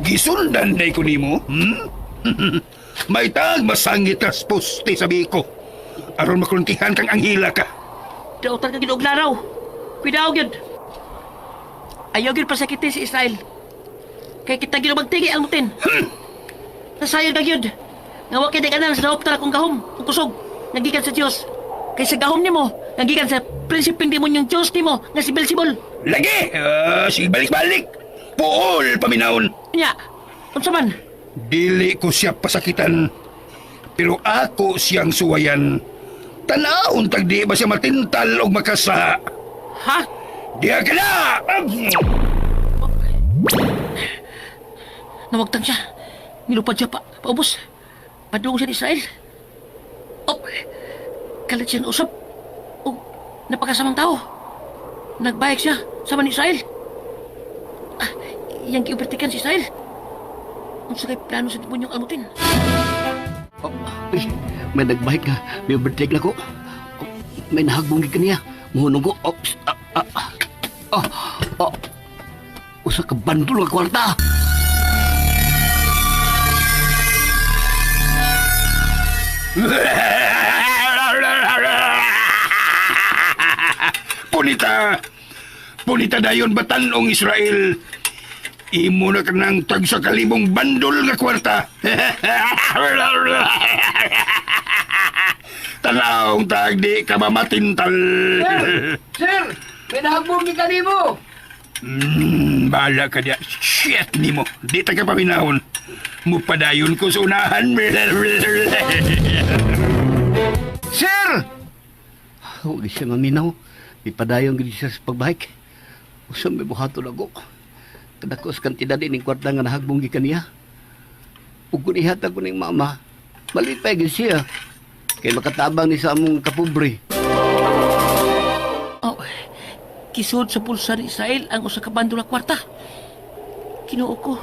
gisundan day ko nimo, May tag masangit kas poste sa biko. Aron makuluntihan kang anghela ka. Dautan ka gid og laraw. Cuidado gyud. Ayaw gyud pasakiti si Israel. Kay kita gyud magtigi almutin. Nasayod ka gyud. Nga wa kay kanan sa daop akong gahom ug kusog nga gikan sa Dios. Kay sa gahom nimo, nga gikan sa prinsipeng demonyong Dios nimo nga si Beelzebul. Lagi! Sige balik-balik! Puol paminawon! Nya, unsa man? Dili ko siya pasakitan. Pero ako siyang suwayan. Tanawon tag di ba siya matintal og makasa. Ha? Diya ka na! Nawagtang siya. Nilupad siya pa, paubos. Padung siya ni Israel. Oh, kalit siya usap. Oh, napakasamang tao. Nagbayag siya sama ni Israel. Ah, iyang giubertikan si Israel. Unsa kay plano sa demonyong almutin? Oh, uy, may nagbike ka. May overtake na ko. Oh, may nahagbong gid kaniya. Muhunong ko. Oh, ah, ah, ah. Oh, oh. Usa ka bandol nga kwarta. Punita! Punita dayon batanong Israel. Imo na kanang tag sa kalibong bandol nga kwarta. Tanawng tag di ka mamatintal. Sir, may nahagbong gid kanimo. Bahala ka diya. Shit nimo. Di ta ka paminahon. Mupadayon ko sa unahan. Sir! Huwag siya maminaw. Ipadayon gid siya sa pagbike. Usa may buhaton ako. Kadako sa kantidad ining kwarta nga nahagbong gikan niya. Ug kun ihatag ko ning mama, malipay gid siya. Kay makatabang ni sa among kapobre. Oh, kisod sa bulsa ni Israel ang usa ka bandol nga kwarta. Kinuo ko.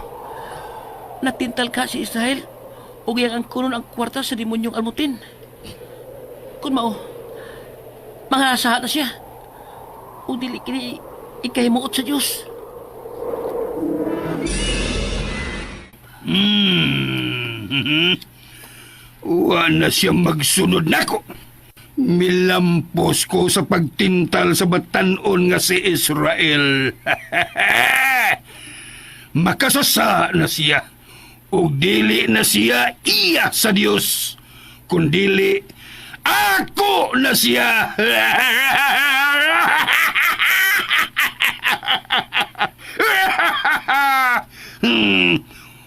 Natintal ka si Israel ug iyang ang kunon ang kwarta sa demonyong almutin. Kun mao, mangasaha na siya. Ug dili kini ikahimuot sa Dios. Wa na siya magsunod nako. Milampos ko sa pagtintal sa batanon nga si Israel. Makasasa na siya. Ug dili na siya iya sa Dios. Kundili ako na siya.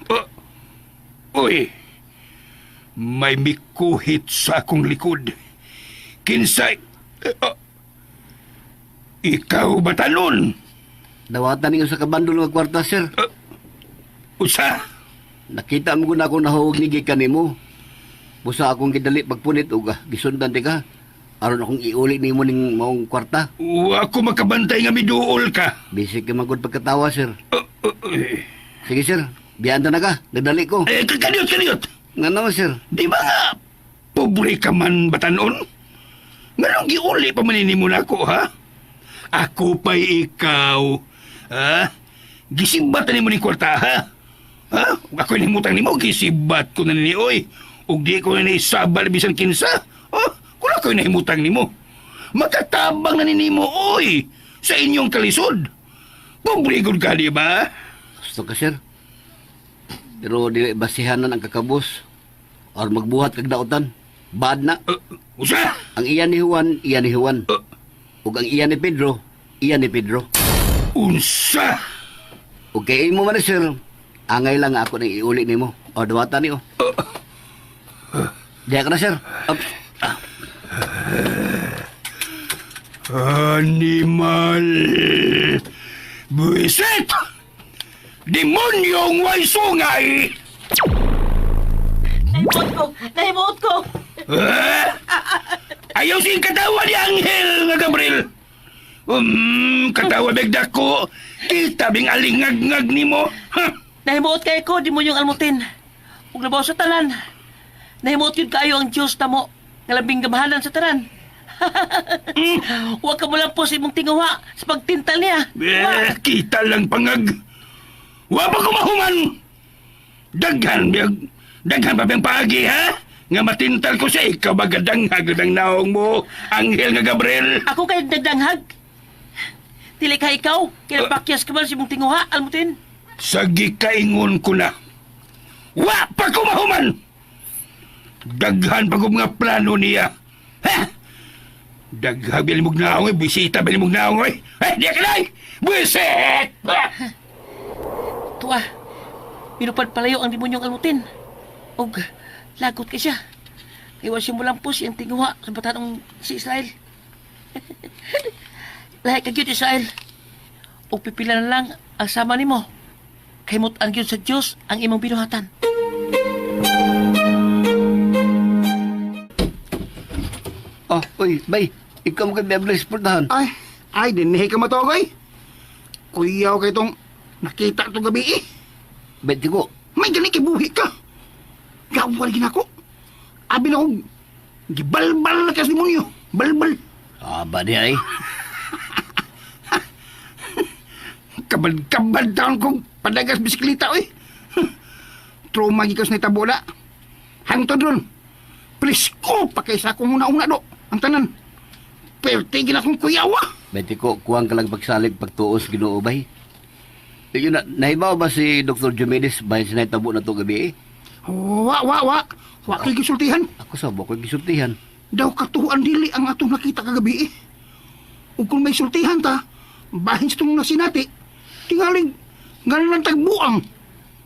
Oh, uy, may mikuhit sa akong likod. Kinsay... ikaw ba talon? Dawatan ninyo sa kabandol nga kwarta, sir. Usa? Nakita mo na ako nahuwag ni gikan nimo. Busa akong gidali pagpunit og gisundan ti ka. Aron akong iuli nimo ning maong kwarta. Wa ako makabantay nga miduol ka. Bisik ka magud pagkatawa, sir. Eh, Sige, sir. Biyaan na ka. Nagdali ko. eh, kaniot, kaniot. Nga naman, sir. Di ba nga, pobre ka man batanon? Nganong giuli pa man nimo nako, ha? Ako pa'y ikaw. Ha? Gisibat na nimo ni kwarta, ha? Ha? Ako nimutang nimo, gisibat ko na ni oy. Ug di ko na ni sabal bisan kinsa. Oh, kung ako'y nahimutang nimo. Makatabang na ninimo, oy! Sa inyong kalisod. Pobre gud ka, di ba? Gusto ka, sir. Pero dili basihanan ang kakabos. Or magbuhat kag dautan. Bad na. Usa! Ang iya ni Juan, iya ni Juan. Ug ang iya ni Pedro, iya ni Pedro. Unsa! Ug kay imo man ni, sir, angay lang ako nang iuli nimo. O duwata ni oh. Diya ka na, sir. Ops. Ah, Animal! Buisit! Demonyong way sungay! Nahimuot ko! Nahimuot ko! Ah! Ayaw sing katawa ni Angel nga Gabriel. Katawa bigda ko. Kita bing alingag-ngag nimo. Ha? Nahimuot kay ko, demonyong almutin. Ug labaw sa tanan. Nahimuot yun kaayo ang Diyos namo nga labing gamhanan sa tanan. Huwag ka mo lang po sa imong tinguha sa pagtintal niya. Eh, kita lang pangag. Wa pa ko mahuman. Daghan biyag. Daghan pa biyang paagi ha? Nga matintal ko sa ikaw bagadang hagadang naong mo, Angel nga Gabriel. Ako kay nagdanghag. Dili ka ikaw, kaya pakyas ka man sa imong tinguha, almutin. Sa gikaingon ko na. Wa pa ko mahuman. Daghan pa ko mga plano niya. Ha? Daghang bilimog na ako, eh. Bisita bilimog na ako, eh. Eh, di ka na, eh. Buisit! Ah! Tuwa, minupad palayo ang demonyong almutin. Og lagot kay siya. Kay wa siya mo lang po siyang tinguha sa batanong si Israel. Lahi ka gyud Israel. Og pipila na lang ang sama nimo. Kay mutan gyud sa Dios ang imong binuhatan. Oh, uy, bay. Ikaw mo kay Biyablis portahan. Ay, ay, dinhi ka matogoy. Kuyaw kay tong nakita tong gabi eh. Bet ko. May gani kay buhi ka. Gawal ginako. Abi na kong gibalbal na kas demonyo. Balbal. Ah, ba di ay. Kabad-kabad taon kong padagas bisikleta oy. Trauma gikas na itabo na. Hangtod ron. Presko pa kaysa akong una-una do. Ang tanan. Perte gina akong kuyawa. Bet ko, kuwang ka lang pagsalig pagtuos Ginoo bay. Yun na, nahibaw ba si Dr. Jumedes bahin sinay tabo na to gabi eh? Wa, wa, wa. Wa kay gisultihan. Ako sa ko gisultihan. Daw katuan dili ang atong nakita kagabi eh. Ug kung may sultihan ta, bahin sa itong nasinati, tingaling, ganan lang tagbuang.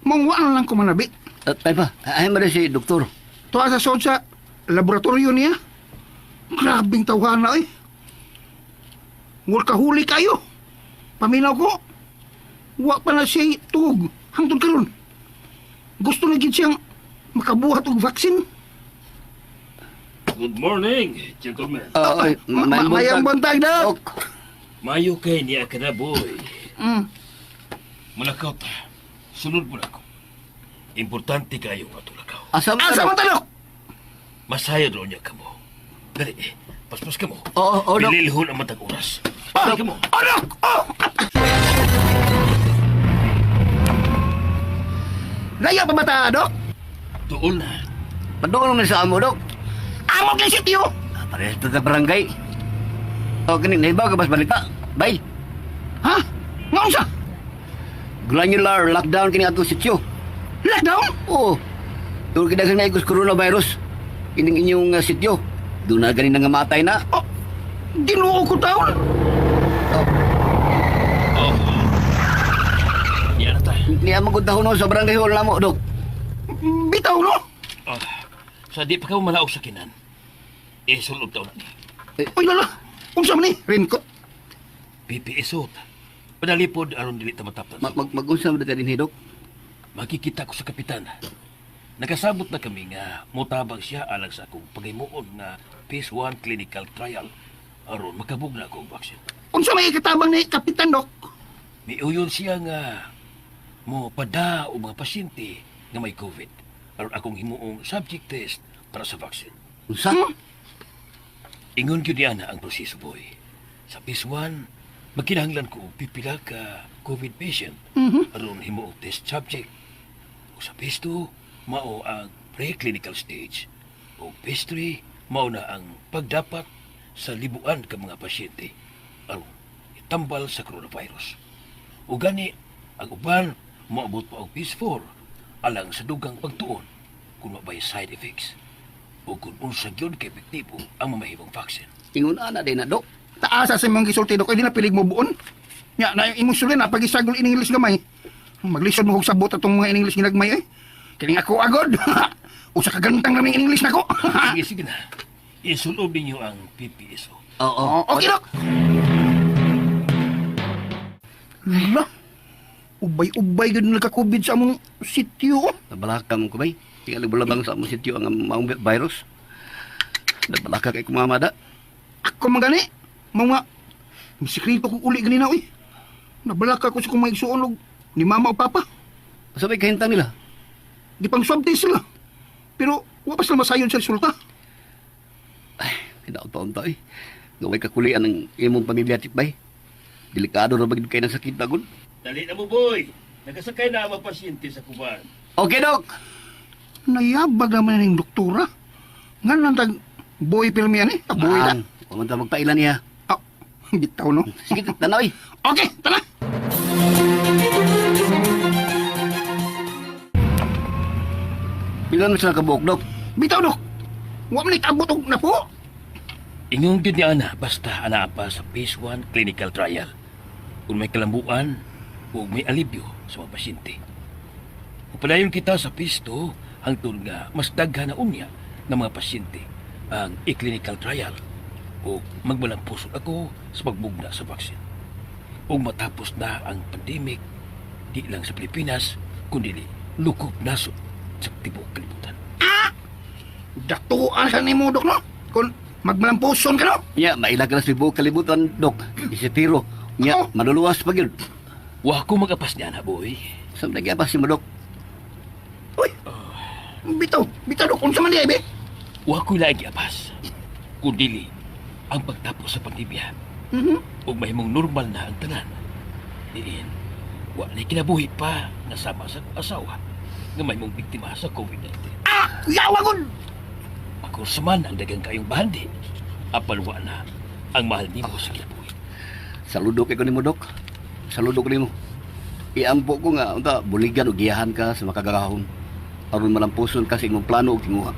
Mangwa na lang kumanabi. At tay pa, ay mo si doktor. Tuwa sa sod sa laboratorio niya. Grabing tawhana eh. Wal kahuli kayo. Paminaw ko. Wa pa na siya tug hangtod karon. Gusto na gid siyang makabuhat og vaccine. Good morning, gentlemen. Ah, ay, Mayang buntag, Dok. Dok. Mayo kay niya ka na, boy. Mm. Malakaw ta. Sunod mo na ako. Importante kayo nga tulakaw. Asa man Asa ka, man Dok? ta, Dok? Masaya doon niya ka mo. Dali, eh. Paspas ka mo. Oo, oo, Dok. Bililhon ang matag oras. Dali ka mo. Oh, Dok! Oh! Laya pa ba ta, Dok? Doon na. Padoon man sa amo, Dok. Amo kay sityo! Ah, parehas to sa barangay. O, kini, nahibaw ka ba sa balita? Bay, Ha? Nga unsa? granular lockdown kini atong sityo. Lockdown? Oo. Tungkol kinagang na ikos coronavirus. Ining inyong sityo. Doon na ganin nga matay na. Oh, Ginoo ko taon. Oh. Niya na ta. Niya magod no sa barangay hall namo, Dok. Bitaw no? Oh. Sa di pa ka malaog sa kinan. Eh, sulod taon na ni. Uy lala, unsa man ni? Raincoat. PPSot. Panalipod aron dili ta mataptan. Mag mag mag-unsa man ta dinhi, Dok? Makikita ko sa kapitan. Nakasabot na kami nga motabang siya alang sa akong paghimuon nga phase 1 clinical trial aron makabug na ako og vaccine. Unsa may ikatabang ni Kapitan Dok? Miuyon siya nga mo pada o mga pasyente nga may COVID aron akong himuong subject test para sa vaccine. Unsa? Ingon gyud niya na ang proseso, boy. Sa phase 1, magkinahanglan ko og pipila ka COVID patient aron himuong test subject. O sa phase 2, mao ang preclinical stage. O phase 3, mao na ang pagdapat sa libuan ka mga pasyente aron itambal sa coronavirus. O gani ang uban moabot pa og phase 4 alang sa dugang pagtuon kung wa bay side effects o kung unsa gyud ka epektibo ang mamahimong vaccine. Ingon ana din na, Dok. Taasa sa imong gisulti, Dok, ay di na pilig mo buon. Nya, na yung imong sulin, napagisagol in English gamay. Maglisod mo kog sabot atong mga in English ginagmay eh. Kining ako agod. Usa ka gantang naming in English nako. Sige, sige na. Isulob ninyo ang PPSO. Oo. Oh, okay, Dok. Lah. Ubay-ubay gud nagka-COVID sa among sitio. Oh. Nabalaka mo ko bay. Tingali bulabang sa among sityo ang maong virus. Nabalaka kay kumamada. Ako man gani. Mga sikreto ko uli ganina oy. Nabalaka ko sa kong maigsuon og ni mama o papa. Sa may kahintang nila. Di pang swab test sila. Pero wa pa sila masayon sa resulta. Hinaot pa unta eh. Gaway kakulian ng imong pamilya tip bay. Delikado ra bagid kay ng sakit agud. Dali na mo, boy. Nagasakay na ang mga pasyente sa kuban. Okay, Dok. Nayabag naman ning doktora. Nga nang tag boy pirmi ani. Ah, boy ta. Ang, huwag man ta magpailan niya. Ah, bitaw no. Sige, tanaw eh. Okay, tara. Pila na sila kabuok, Dok? Bitaw dok. Wa man itabot og napo. Ingon gyud ni ana basta ana pa sa phase 1 clinical trial. Kung may kalambuan o may alibyo sa mga pasyente. Upadayon kita sa phase 2 hangtod nga mas daghan na unya ng mga pasyente ang i-clinical trial o magmalampuson ako sa pagbugna sa vaccine. Ug matapos na ang pandemic di lang sa Pilipinas kundi lukop nasod sa tibuok kalibutan. Datuan sa nimo dok no. Kung magmalampuson ka no. Nya, maila ka na sa buong kalibutan, Dok. Isipiro. Nya, Ako? maluluwas pa gyud. Wa ko magapas niya na, boy. Sa nagyapas si mo, Dok? Uy. Bitaw, bitaw dok unsa man di ay be? Wa ko'y laing giapas. Kundili ang pagtapos sa pandemya. Ug mahimong normal na ang tanan. Diin, wa na kinabuhi pa nga sama sa asawa nga mahimong biktima sa COVID-19. Ah, yawa gud. Ako saman ang dagang kayong bahandi. Apan wa na ang mahal nimo sa kinabuhi. Saludo kay ko nimo, Dok. Saludo ko nimo. Iampo ko nga unta buligan o giyahan ka sa makagagahom. Aron malampuson ka sa imong plano ug tinguha.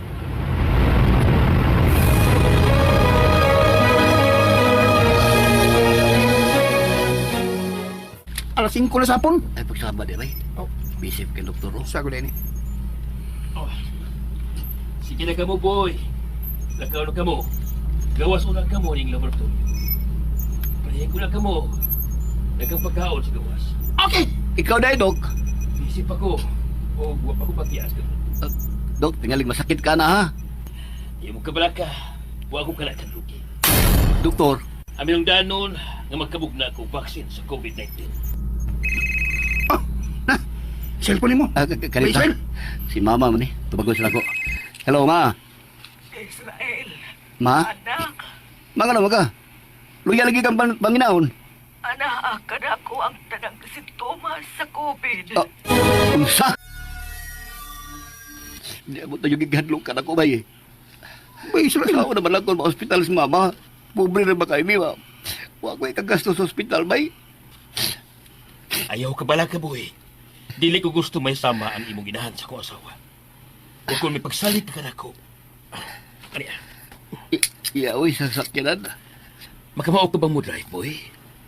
Alas 5 na sa hapon. Ay pagsama di bay. Oh. Busy kay doktor. Oh. Sa gud ni. Oh. Sige na kamo, boy. Lakaw na kamo. Gawas una kamo ning laboratorio. Palahin ko na kamo. Dagang pagkaon sa gawas. Okay. Ikaw dai, Dok. Busy pa ko. O wa pa ko patiyas ka. Dok, tingaling masakit ka na ha. Imo ka balaka. Wa ko kana kadluki. Doktor, Amin ang danon nga magkabugna ko vaccine sa COVID-19. Na. Cellphone nimo. ah, kanita. Israel. Si mama man ni. Tubagon sila ko. Hello, ma. Israel, Ma? anak, Ma nga ka? Luya lagi kang panginaon. anak, kada ko ang tanang sintomas sa COVID. Ah, unsa? Di mo tayo gigahadlok ka na ko bay. Bay Israel. Ikaw naman lang kung ma-hospital si mama. Pobre na ba kayo, ma? Wa ko ikagasto sa hospital, bay. Ayaw ka balaka, boy. Dili ko gusto may sama ang imong inahan sa kong asawa. O kung may pagsalit ka nako. Ani, Iya, uy, sa sakyanan. makamao ka bang mo drive, boy?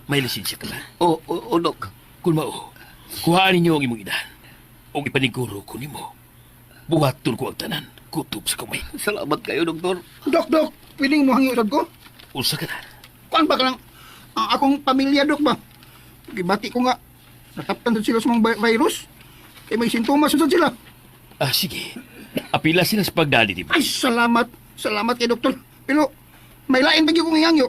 May lisensya ka ba? O, o, o, Dok. Kung mao, kuhaan ninyo ang imong inahan. O ipaniguro ko nimo. Buhaton ko ang tanan, kutob sa kamay. Salamat kayo, doktor. Dok, dok, piling mo hangyo sad ko. Unsa ka na? Kuan ba ka lang ang akong pamilya dok ba? Gibati ko nga nataptan sad sila sa mga virus. Kay may sintomas sad sila. Ah, sige. Apila sila sa pagdali, di ba? Ay, salamat. Salamat kay doktor. Pero may lain pa gyud kong ihangyo.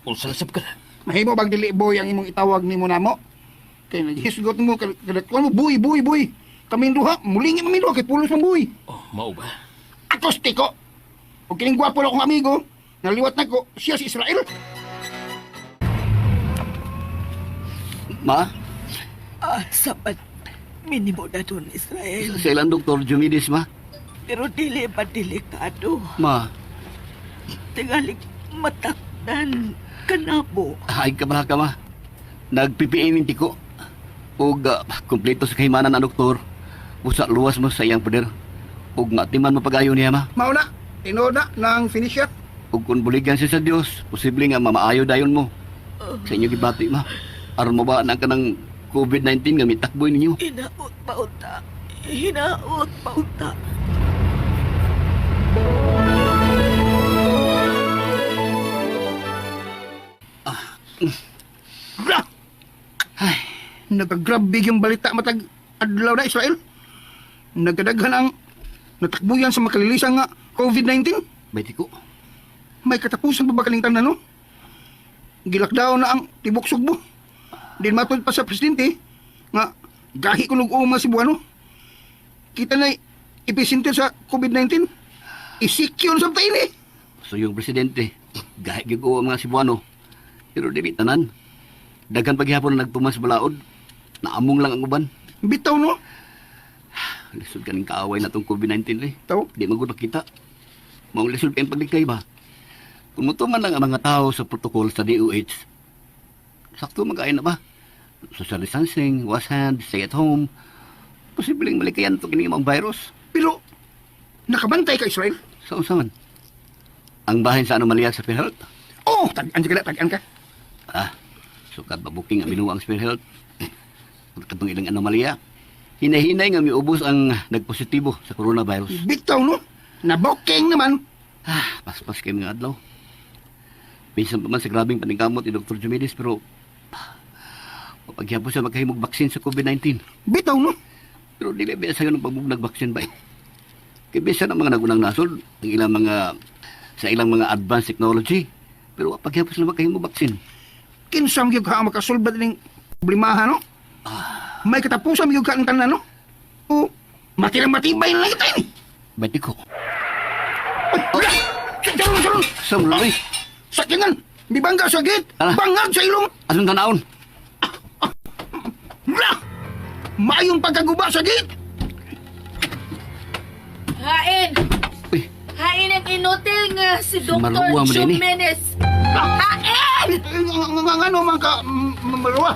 Unsa na sab ka na? Mahimo bang dili boy ang imong itawag nimo namo? Kay naghisgot mo kay kuan mo boy boy boy. Kaming duha, mulingi man duha kay pulos man boy. Oh, mao ba? Akostiko. Og kining gwapo na akong amigo, naliwat na ko siya si Israel. Ma, Ah, sapat minimo na dun, Israel. sa ilang doktor Jumidis, ma. Pero dili ba delikado? Ma, Tingalig matakdan kanabo. Ay, ka ka ma. Nag-PPA ko. Ug kumpleto sa kahimanan ang doktor. Usa luwas mo sa iyang poder. Ug matiman mo pag-ayo niya ma. Mao na, tinuod na nang finish siya. Ug kung buligan siya sa Dios, posible nga mamaayo dayon mo. Sa inyo gibati ma. Aron mo ba na ka ng COVID-19 nga mitakboy ninyo? Hinaot paunta. Hinaot paunta. Bra! Ay, nagagrabe yung balita matag adlaw na Israel. Nagkadaghan ang natakbuyan sa makalilisan nga COVID-19. Bayti ko. May katapusan pa ba kaning tanan, no? Gilakdaw na ang tibok Sugbo. Din matod pa sa presidente nga gahi ko og uma Cebuano. Kita na epicenter sa COVID-19. Isikyon sa tayo ni. So yung presidente, gahi gyud ko ang mga Cebuano. Pero dili tanan. Daghan paghihapon na nagtuman sa balaod. Naamong lang ang uban. Bitaw no. Lisod kaning kaaway na tong COVID-19 eh. Taw. Di man gud makita. Maong lisod kayong paglikay ba? Kung mutuman lang ang mga tao sa protocol sa DOH, sakto mag na ba? Social distancing, wash hands, stay at home. Posibleng malikayan ito kini mga virus. Pero nakabantay ka Israel. Sa unsa man? Ang bahin sa anomalya sa PhilHealth? Oh, tag-an ka tag-an ka. Ah, sukat ba booking ang binuang sa PhilHealth? Katong ilang anomalya. Hinahinay nga miubos ang nagpositibo sa coronavirus. Bitaw no. Naboking naman. Ah, paspas kay mga adlaw. Bisan pa man sa grabing paningkamot ni Dr. Jumides pero paghihapon siya magkahimog baksin sa COVID-19. Bitaw no. Pero dili ba sa ng pagbugnag baksin ba eh? Kay bisan ang mga nagunang nasod, ang ilang mga sa ilang mga advanced technology, pero paghihapon sila magkahimog baksin. Kinsa man gyud ka ang makasulbad ning problemaha no? May katapusan gyud ka ang tanan no? O matirang matibay na lang kita ini. Ba't ko? Ay, wala! Saron, saron! Sa mga Sakinan! Bibangga sa gate! Ah. Bangag sa ilong! Anong tanawon? Wala! Maayong pagkaguba sa gate! Hain! Uy. Hain ang inutil nga si Dr. Maruwa mo din eh. Jimenez. Hain! Nga ano man ka, maluwa.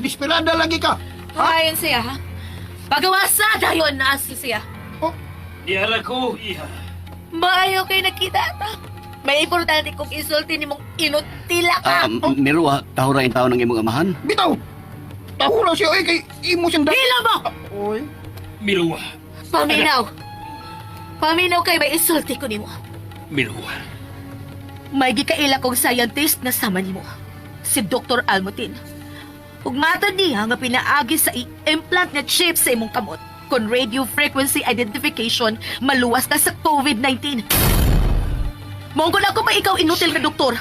Desperada lagi ka. Hain siya, ha? Pagawasa dayon na siya. Oh, Diyara ko, iha. Maayo kay nakita ta. May importante kong isulti nimong inutila ka. Ah, Miro, tahura yung tao ng imong amahan. Bitaw! Tahura siya, oy, kay imo siyang Hila mo! Oy. Miruwa. Paminaw. Paminaw kay may isulti ko nimo. Miruwa. May gikaila kong scientist na sama nimo. Si Dr. Almutin. Ug matod niya nga pinaagi sa i-implant nga chip sa imong kamot kon radio frequency identification maluwas ka sa COVID-19. Monggo na ako pa ikaw inutil nga doktor.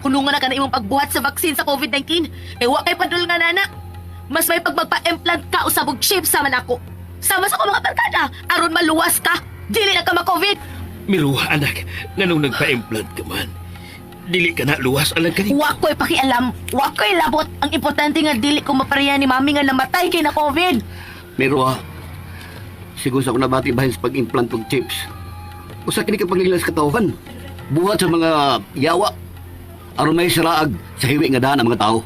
Hunungan na ka na imong pagbuhat sa vaccine sa COVID-19. Kay wa kay padul nga nana. Mas may pagmagpa-implant ka usab og chip sama nako. Sama sa ko mga barkada aron maluwas ka. Dili na ka ma-COVID. Miruwa, anak. Nganong nagpa-implant ka man? Dili ka na luwas alang kani. Wa ko'y pakialam. Wa ko'y labot. Ang importante nga dili ko mapareha ni mami nga namatay kay na COVID. Miro, sigur sa akong nabati bahin sa pag-implant og chips. Usa kini ka paglilas katawhan. Buhat sa mga yawa. Aron may siraag sa hiwi nga daan ang mga tao.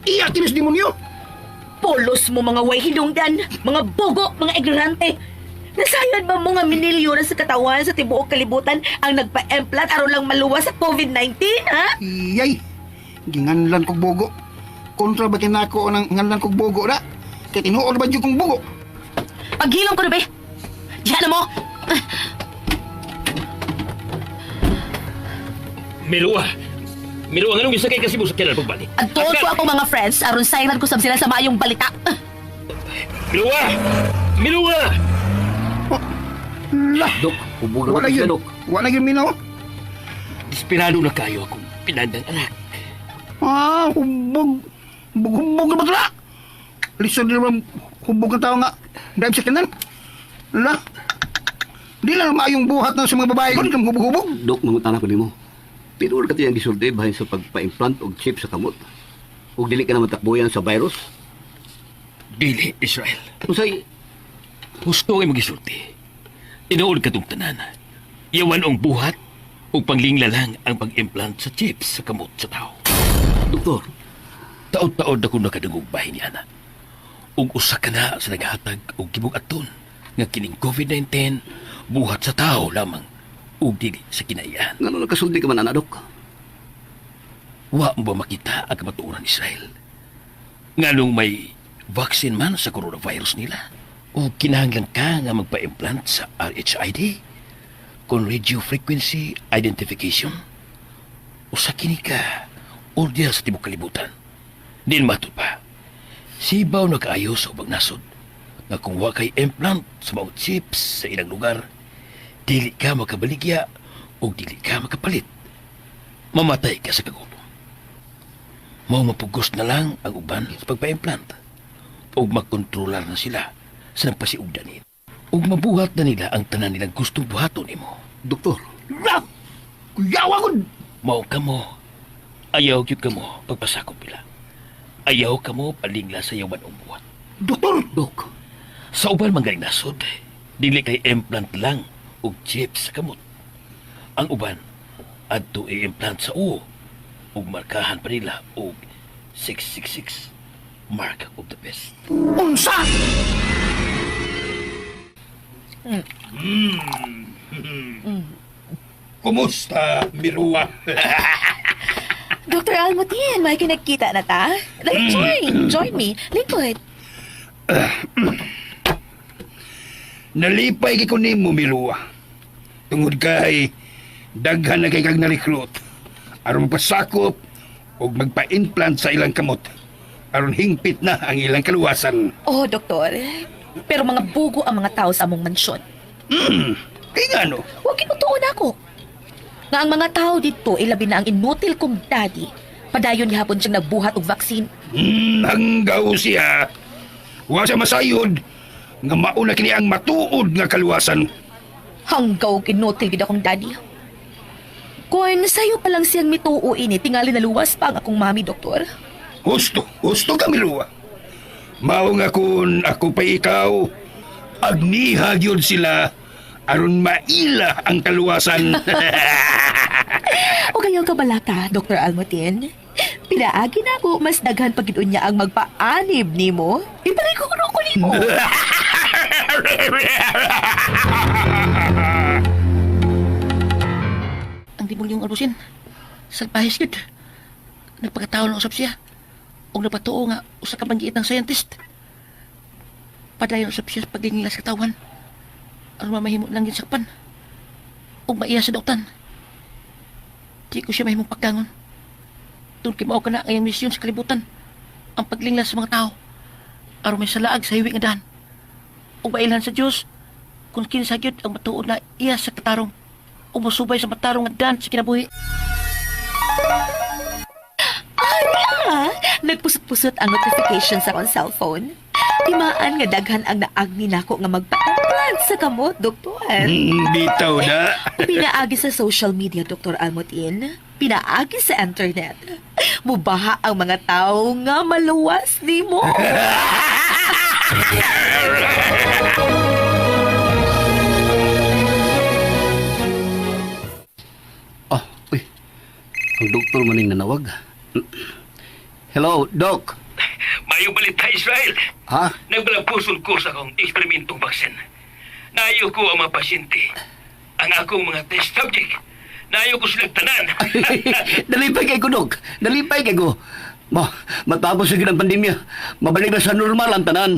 Iya, kinis demonyo! Polos mo mga way hinungdan, mga bugo, mga ignorante. Nasayod ba mo nga minilyo na sa katawan sa tibuok kalibutan ang nagpa-implant aron lang maluwas sa COVID-19, ha? Iyay! Ginganlan kog bogo. Kontra ba kinako ng nganlan kog bogo na? Kay tinuod ba jud kong bogo? Paghilom ko na, be. Diyan na mo. Miruwa. Miruwa, nganong gisakay kasi mo sa kinan pagbalik? Adtuon ko ako mga friends aron sayran ko sab sila sa maayong balita. Miruwa! Miruwa! Lah! Dok, hubog na Wala ba siya, yun. Dok? Wala yun, minaw. Desperado na kayo akong pinandang anak. Ah, hubog. Hubog, hubog na ba ito na? Lisod na naman hubog ng tao nga. Drive sa kanan. Lah. Di lang maayong buhat na sa mga babae ko. Di lang hubog-hubog. Dok, mangutana ko nimo. Tinuod ka tiyang gisulti bahin sa pagpa-implant og chip sa kamot. Ug dili ka na matakboyan sa virus. Dili, Israel. Unsay Husto ang magisulti. Tinuod ka tong tanan. Yawan ang buhat Ug panglingla lang ang pag-implant sa chips sa kamot sa tao. Doktor, Taod-taod ako nakadungog bahin niya na. Ug usa ka na sa naghatag og gibug-aton nga kining COVID-19 buhat sa tao lamang ug dili sa kinaiyan. Ngano nakasulti ka man ana, Dok? Wa mo ba makita ang kamatuoran, Israel? Nganong may vaccine man sa coronavirus nila? O kinahanglan ka nga magpa-implant sa RHID? Kung radio frequency identification? Usa kini ka order sa tibok kalibutan. Din matud pa. Sibaw na kaayo sa ubang nasod nga kung wa kay implant sa mga chips sa ilang lugar, dili ka makabaligya o dili ka makapalit. Mamatay ka sa kagutom. Mao mapugos na lang ang uban sa pagpa-implant. Ug makontrolar na sila sa nagpasiugda nila. Ug mabuhat na nila ang tanan nilang gustong buhaton nimo. Doktor, Rap! Kuyawa ko! Mao kamo. Ayaw gyud kamo pagpasakop nila. Ayaw kamo palingla sa yawan og buhat. Doktor! Dok, Sa uban man ganing nasod, dili kay implant lang og chips sa kamot. Ang uban adto i-implant sa uwo ug markahan pa nila og 666, mark of the beast. Unsa! Kumusta, Mirua? Dr. Almutin, may kinagkita na ta? Like, join! Join me. Lingkod. Nalipay kay ko nimo, Mirua. Tungod kay daghan na kay kag na-recruit aron magpasakop og magpa-implant sa ilang kamot aron hingpit na ang ilang kaluwasan. Oh, doktor. Pero mga bugo ang mga tao sa among mansyon. Kay ngano? Huwag kinutuon ako. Nga ang mga tao dito, ilabi na ang inutil kong daddy. Padayon gihapon siyang nagbuhat og vaccine. Hanggaw siya. Wa siya masayod nga mauna kini ang matuod nga kaluwasan. Hanggaw inutil gid akong daddy. Kung sayo pa lang siyang mituo ini, tingali naluwas pa ang akong mami, doktor. Husto, husto ka, Mirua. Mao nga kun ako pa ikaw, agniha gyud sila aron maila ang kaluwasan. O kayo ka balaka, Dr. Almutin. Pinaagi na ako, mas daghan pag niya ang magpaanib nimo. Iparay ko ko nimo. Ang demunyong albusin. Salpahis yun. Nagpakatao na usap siya. Og napatuo nga usa ka manggiit ng scientist. Padayon usap siya sa pagdingila sa katawan. Aron mamahimo lang yun sakpan. Og maiya sa dautan. Di ko siya mahimong pagdangon. Tungod kay mao ka na ang iyang misyon sa kalibutan. Ang paglingla sa mga tao. Aron may salaag sa hiwi nga daan. Og mailhan sa Dios kung kinsa gyud ang matuod na iya sa katarong ug mosubay sa matarong nga daan sa kinabuhi. Ah, nagpusot-pusot ang notification sa akong cellphone. Timaan nga daghan ang naagni nako nga magpa-implant sa kamot, doktor. Bitaw na. Pinaagi sa social media, Dr. Almutin. Pinaagi sa internet. Mubaha ang mga tao nga maluwas nimo. Ah, uy. Ang doktor maning nanawag. Hello, Doc. Mayo balita, Israel. Ha? Nagbalagpuson ko sa akong eksperimentong vaccine. Naayo ko ang mga pasyente. Ang akong mga test subject. Naayo ko silang tanan. Nalipay kay ko, Doc. Nalipay kay ko. Ma, matapos na gyud ang pandemya, mabalik na sa normal ang tanan.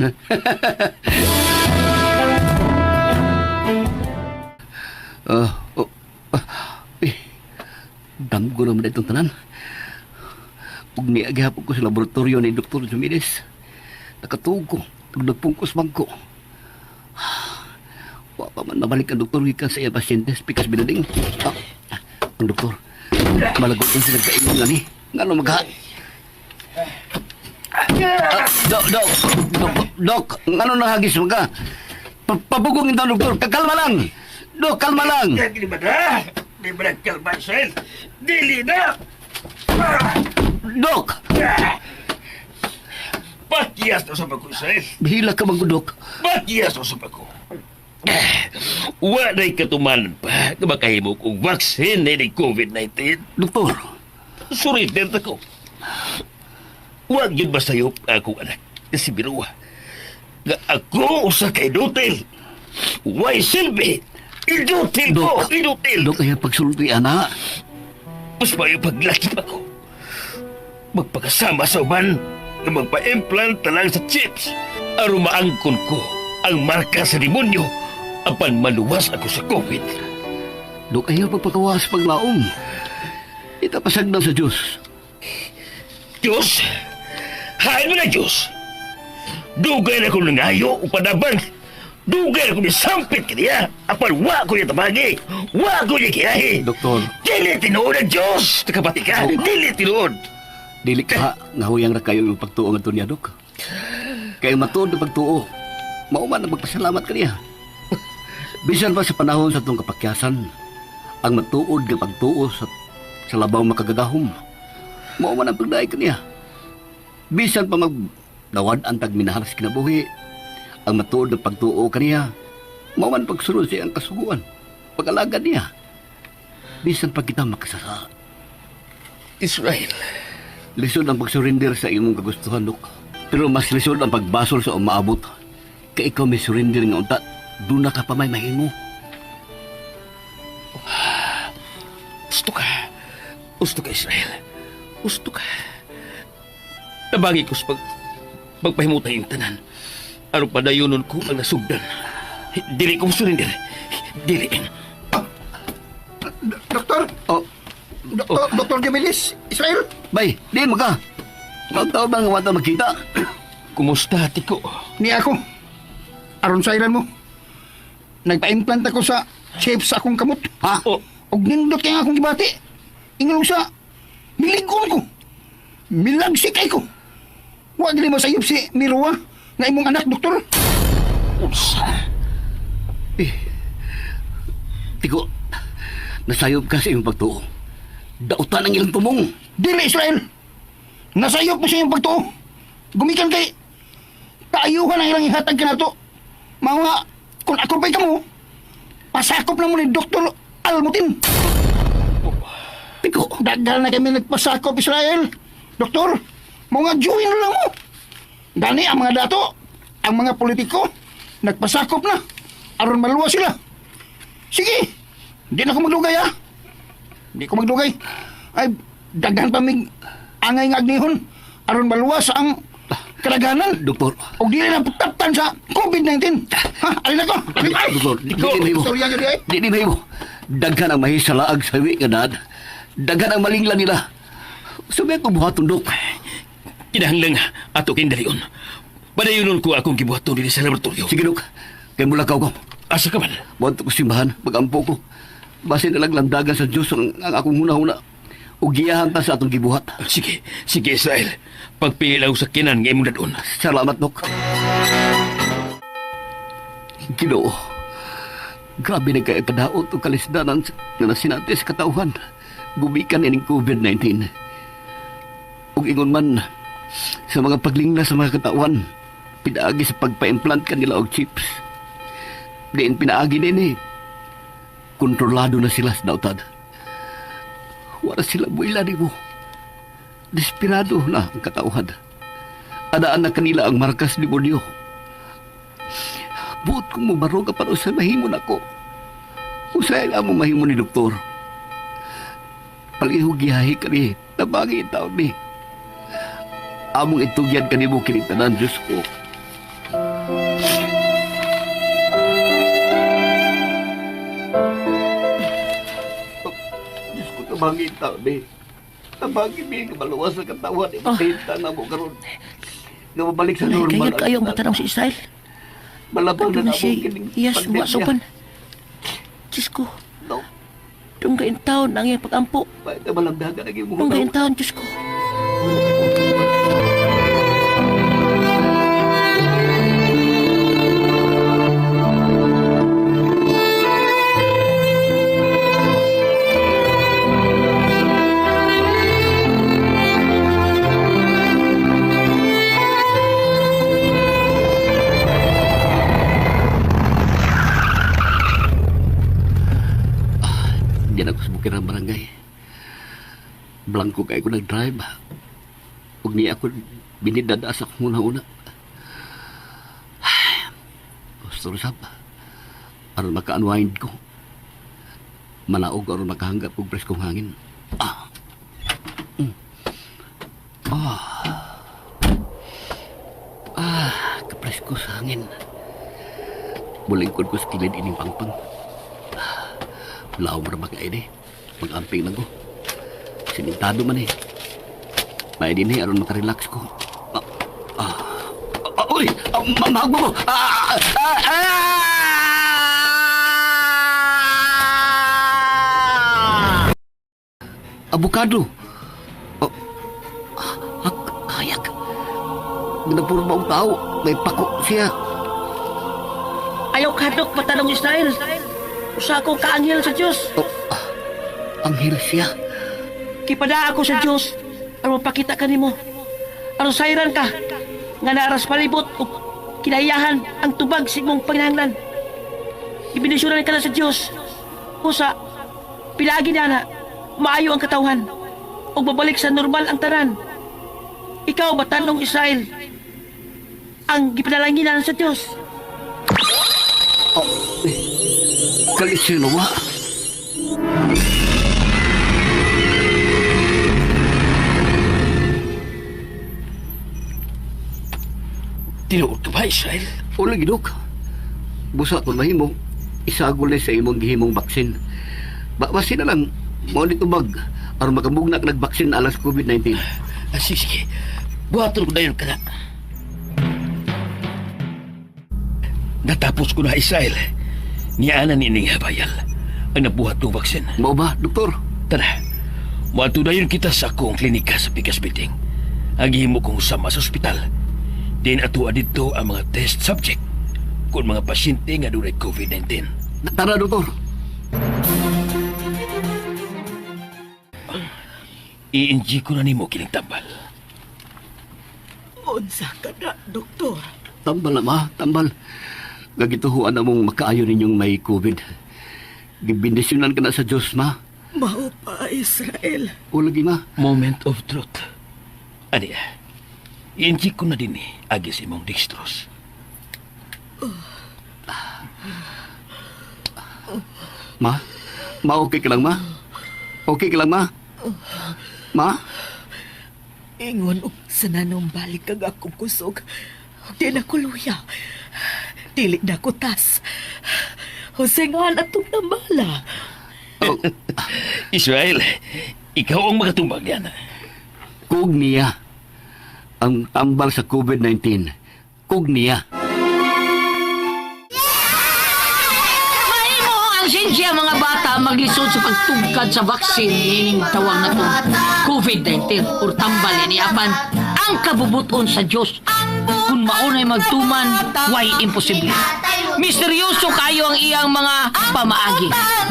Ah, oh, ah, eh, damgo naman itong tanan. Ug niagihapon ko sa laboratorio ni Dr. Jumides. Nakatuog ko, ug nagpungkos man ko. Wa pa man mabalik ang doktor gikan sa iya pasyente sa Pikas Building. Ah, ah, ang doktor. Malagot na sila kaingon nga ni. Ngano magha... Ah, dok, dok, dok, dok, ngano nahagis mo ka? Pabugong ito, doktor. Kakalma lang. Dok, kalma lang. Di ba na? Di ba nagkalma, Israel? Dili na! Dok, Bakiyas na sa pagko, Israel. bihila ka magudok. Bakiyas na sa pagko. Wa na'y katumanan pa nga makahimo kong vaccine ni COVID-19. Doktor! Surrender na ko. Huwag yun masayop akong anak, si Birua. Nga ako usa ka inutil. Why silbi? Inutil ko! Inutil! Dok, ayaw pagsulti, ana. Mas mayo paglakip ako. Magpakasama sa uban nga magpa-implant na lang sa chips. Aron maangkon ko ang marka sa demonyo apan maluwas ako sa COVID. Dok, ayaw pagpakawas paglaom. Itapasag na sa Diyos. Diyos? Hain mo na, Diyos! Dugay na kong nangayo o panabang. Dugay na kong nisampit kaniya. Apan wa ko niya tabagi. Wa ko niya kiyahi. Doktor. Dili tinuod ang Diyos! Nakabati ka? Dili tinuod! Dili ka, nga huyang ra kayo yung pagtuo nga niya, Dok. Kaya matuod ang pagtuo. Mauman ang magpasalamat kaniya. Bisan pa sa panahon sa itong kapakyasan, ang matuod nga pagtuo sa labaw makagagahom. Mauman ang pagdaig kaniya. Bisan pa magdawad ang tagminahal sa kinabuhi, ang matuod nga pagtuo kaniya, mauman pagsunod sa iyang kasuguan, pag-alagad niya. Bisan pa kita makasasa. Israel. Lisod ang pagsurrender sa imong kagustuhan, Dok. Pero mas lisod ang pagbasol sa umaabot. Kay ikaw may surrender nga unta, doon na ka pa may mahimo. Gusto ka. Gusto ka, Israel. Gusto ka. Tabangi ko sa pagpahimutay yung tanan. Aron padayonon ko ang nasugdan. Dili ko surrender. Dili. Doktor! Oh. Doktor, Doktor Diomedes, Israel! Bay, di mo ka. Taon-taon ba nga wata makita? Kumusta, Tiko? Ni ako. Aron sa ilan mo. Nagpa-implant ako sa chips sa akong kamot. Ha? Oh. Og nindot kay akong gibati. Ingon sa miligon ko. Milagsik ay ko. Wa gili mo sayop si Mirua nga imong anak, doktor. Unsa? Eh, Tiko, nasayop ka sa imong pagtuo. Dautan ang ilang tumong. Dili, Israel. Nasayop mo sa imong pagtuo. Gumikan kay kaayuhan ang ilang ihatag kanato. Mao nga, kung ako pa'y kamo, pasakop na mo ni Dr. Almutin. Tiko. Daghan na kami nagpasakop, Israel. Doktor, mga join na lang mo. Gani ang mga dato, ang mga politiko, nagpasakop na. Aron maluwa sila. Sige, di na ako maglugay ha. Di ko maglugay. Ay, daghan pa mig angay nga agnihon. Aron maluwas ang kadaghanan. Doktor. Og dili na taptan sa COVID-19. Ha, alin ako. Alin ay. Doktor, di di mahimo. Istorya gyud ay. Di di mahimo. Daghan ang mahisalaag sa wi nga dad. Daghan ang malingla nila. Sabi ko buhaton, Dok. Kinahanglan ato king dalion. Padayonon ko akong gibuhaton dinhi sa laboratorio. Sige, Dok. Kay mula ka ko. Asa ka man? Buhat ko simbahan, magampo ko. Basin na lang lamdagan sa Diyos ang akong huna-huna. O giyahan ta sa atong gibuhat. Sige, sige Israel. Pagpili lang sa kinan nga imong dadon. Salamat, Dok. Ginoo, grabe na kay kadaot o kalisdanan nga nasinati sa katawhan. Gumikan ining COVID-19. Ug ingon man sa mga paglingla sa mga katawhan, pinaagi sa pagpa-implant kanila og chips. Diin pinaagi nini. Kontrolado na sila sa daotad. Wala sila buila nimo. Desperado na ang katawhan. Adaan na kanila ang markas ni Borneo. Buot kong mubarog pa sa mahimo nako. Usay ang among mahimo ni doktor. Palihog gihahi kami, tabangi taon ni. Among itugyan kanimo kini tanan, Diyos ko. Diyos ko, tabangi taon ni. Tabangi mi, maluwas sa katawan, imatita na mo karon. Nga mabalik sa normal. Kaya kayo ang matanong si Israel. Malabang Kadto na na namo siya, kining iyas pandemya. wasupan. Diyos ko. No. Dunggain taon ang iyang pag-ampo. Bakit na malamdagan ang iyong Dunggain taon, Diyos ko. Blanco kay ko nag-drive. Ug niya ako binidada sa akong una-una. Gusto sab. Aron maka-unwind ko. Manaog aron makahanggap og preskong hangin. Ah. Mm. Ah. Ah, kapresko sa hangin. Mulingkod ko sa kilid ining pangpang. Lawom ra ba kay ini? Mag-amping lang ko. Simintado man eh. May din eh, aron makarelax ko. Ah, ah, ah, uy! Ah, mahagbo ko! Ah, ah, ah! Abukado! Oh, ah, kayak. Ginapurma og tao. May pako siya. Ayaw kadok matanong Israel. Usa ko kaanghel sa Dios. Oh, anghel siya. Kipada ako sa Dios aron mapakita kanimo. Aron sayran ka nga naaras palibot ug kinahiyahan ang tubag sa imong panginahanglan. Ibindisyonan ka na sa Dios. Usa pilagi niya na maayo ang katawhan ug babalik sa normal ang tanan. Ikaw batanong Israel ang gipanalanginan sa Dios. Oh, eh, kalisino ba? Tinuod ka ba, Israel? O lagi, Dok. Busa kung mahimo, isagol na sa imong gihimong baksin. Basin na lang, mao ni tubag, aron makamugnak nagbaksin alas COVID-19. Ah, sige, sige. Buhaton ko na yun ka na. Natapos ko na, Israel. Niya na nining habayal ang nabuhat ng vaksin. Mao ba, doktor? Tara, moadto na yun kita sa akong klinika sa Pikas Biting. Ang gihimo kong sama sa ospital. Din ato didto ang mga test subject kung mga pasyente nga dunay COVID-19. Tara, doktor. I-inject ko na nimo kining tambal. Unsa ka na, doktor? Tambal na, ma. Tambal. Gagituhuan na mong makaayo ninyong may COVID. Gibindisyonan ka na sa Diyos, ma. Mao pa, Israel. O lagi, ma. Moment of truth. Ani, i-inject ko na din eh, agi sa imong dextrose. Ma? Ma, okay ka lang, ma? Okay ka lang, ma? Ma? Ingon og sananong balik kag akong kusog. Di na ko luya. Dili na ko tas. Jose nga atong nambala. Oh, Israel, ikaw ang makatumbag yan. Kug niya. Ang tambal sa COVID-19. Kug niya. Mahimo ang siyensya mga bata maglisod sa pagtugkad sa vaccine ining tawag na itong COVID-19 or tambal ini apan ang kabubuton sa Dios kung maunay magtuman, why imposible. Misteryoso kayo ang iyang mga pamaagi.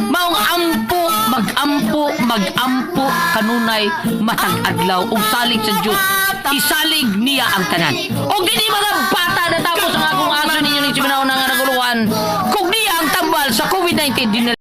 Maong ampo, mag-ampo, mag-ampo kanunay matag adlaw ug salig sa Dios. Isalig niya ang tanan. Og dili mga bata natapos ang akong aso ninyo ning siminaw nga naguluhan. Kung niya ang tambal sa COVID-19 din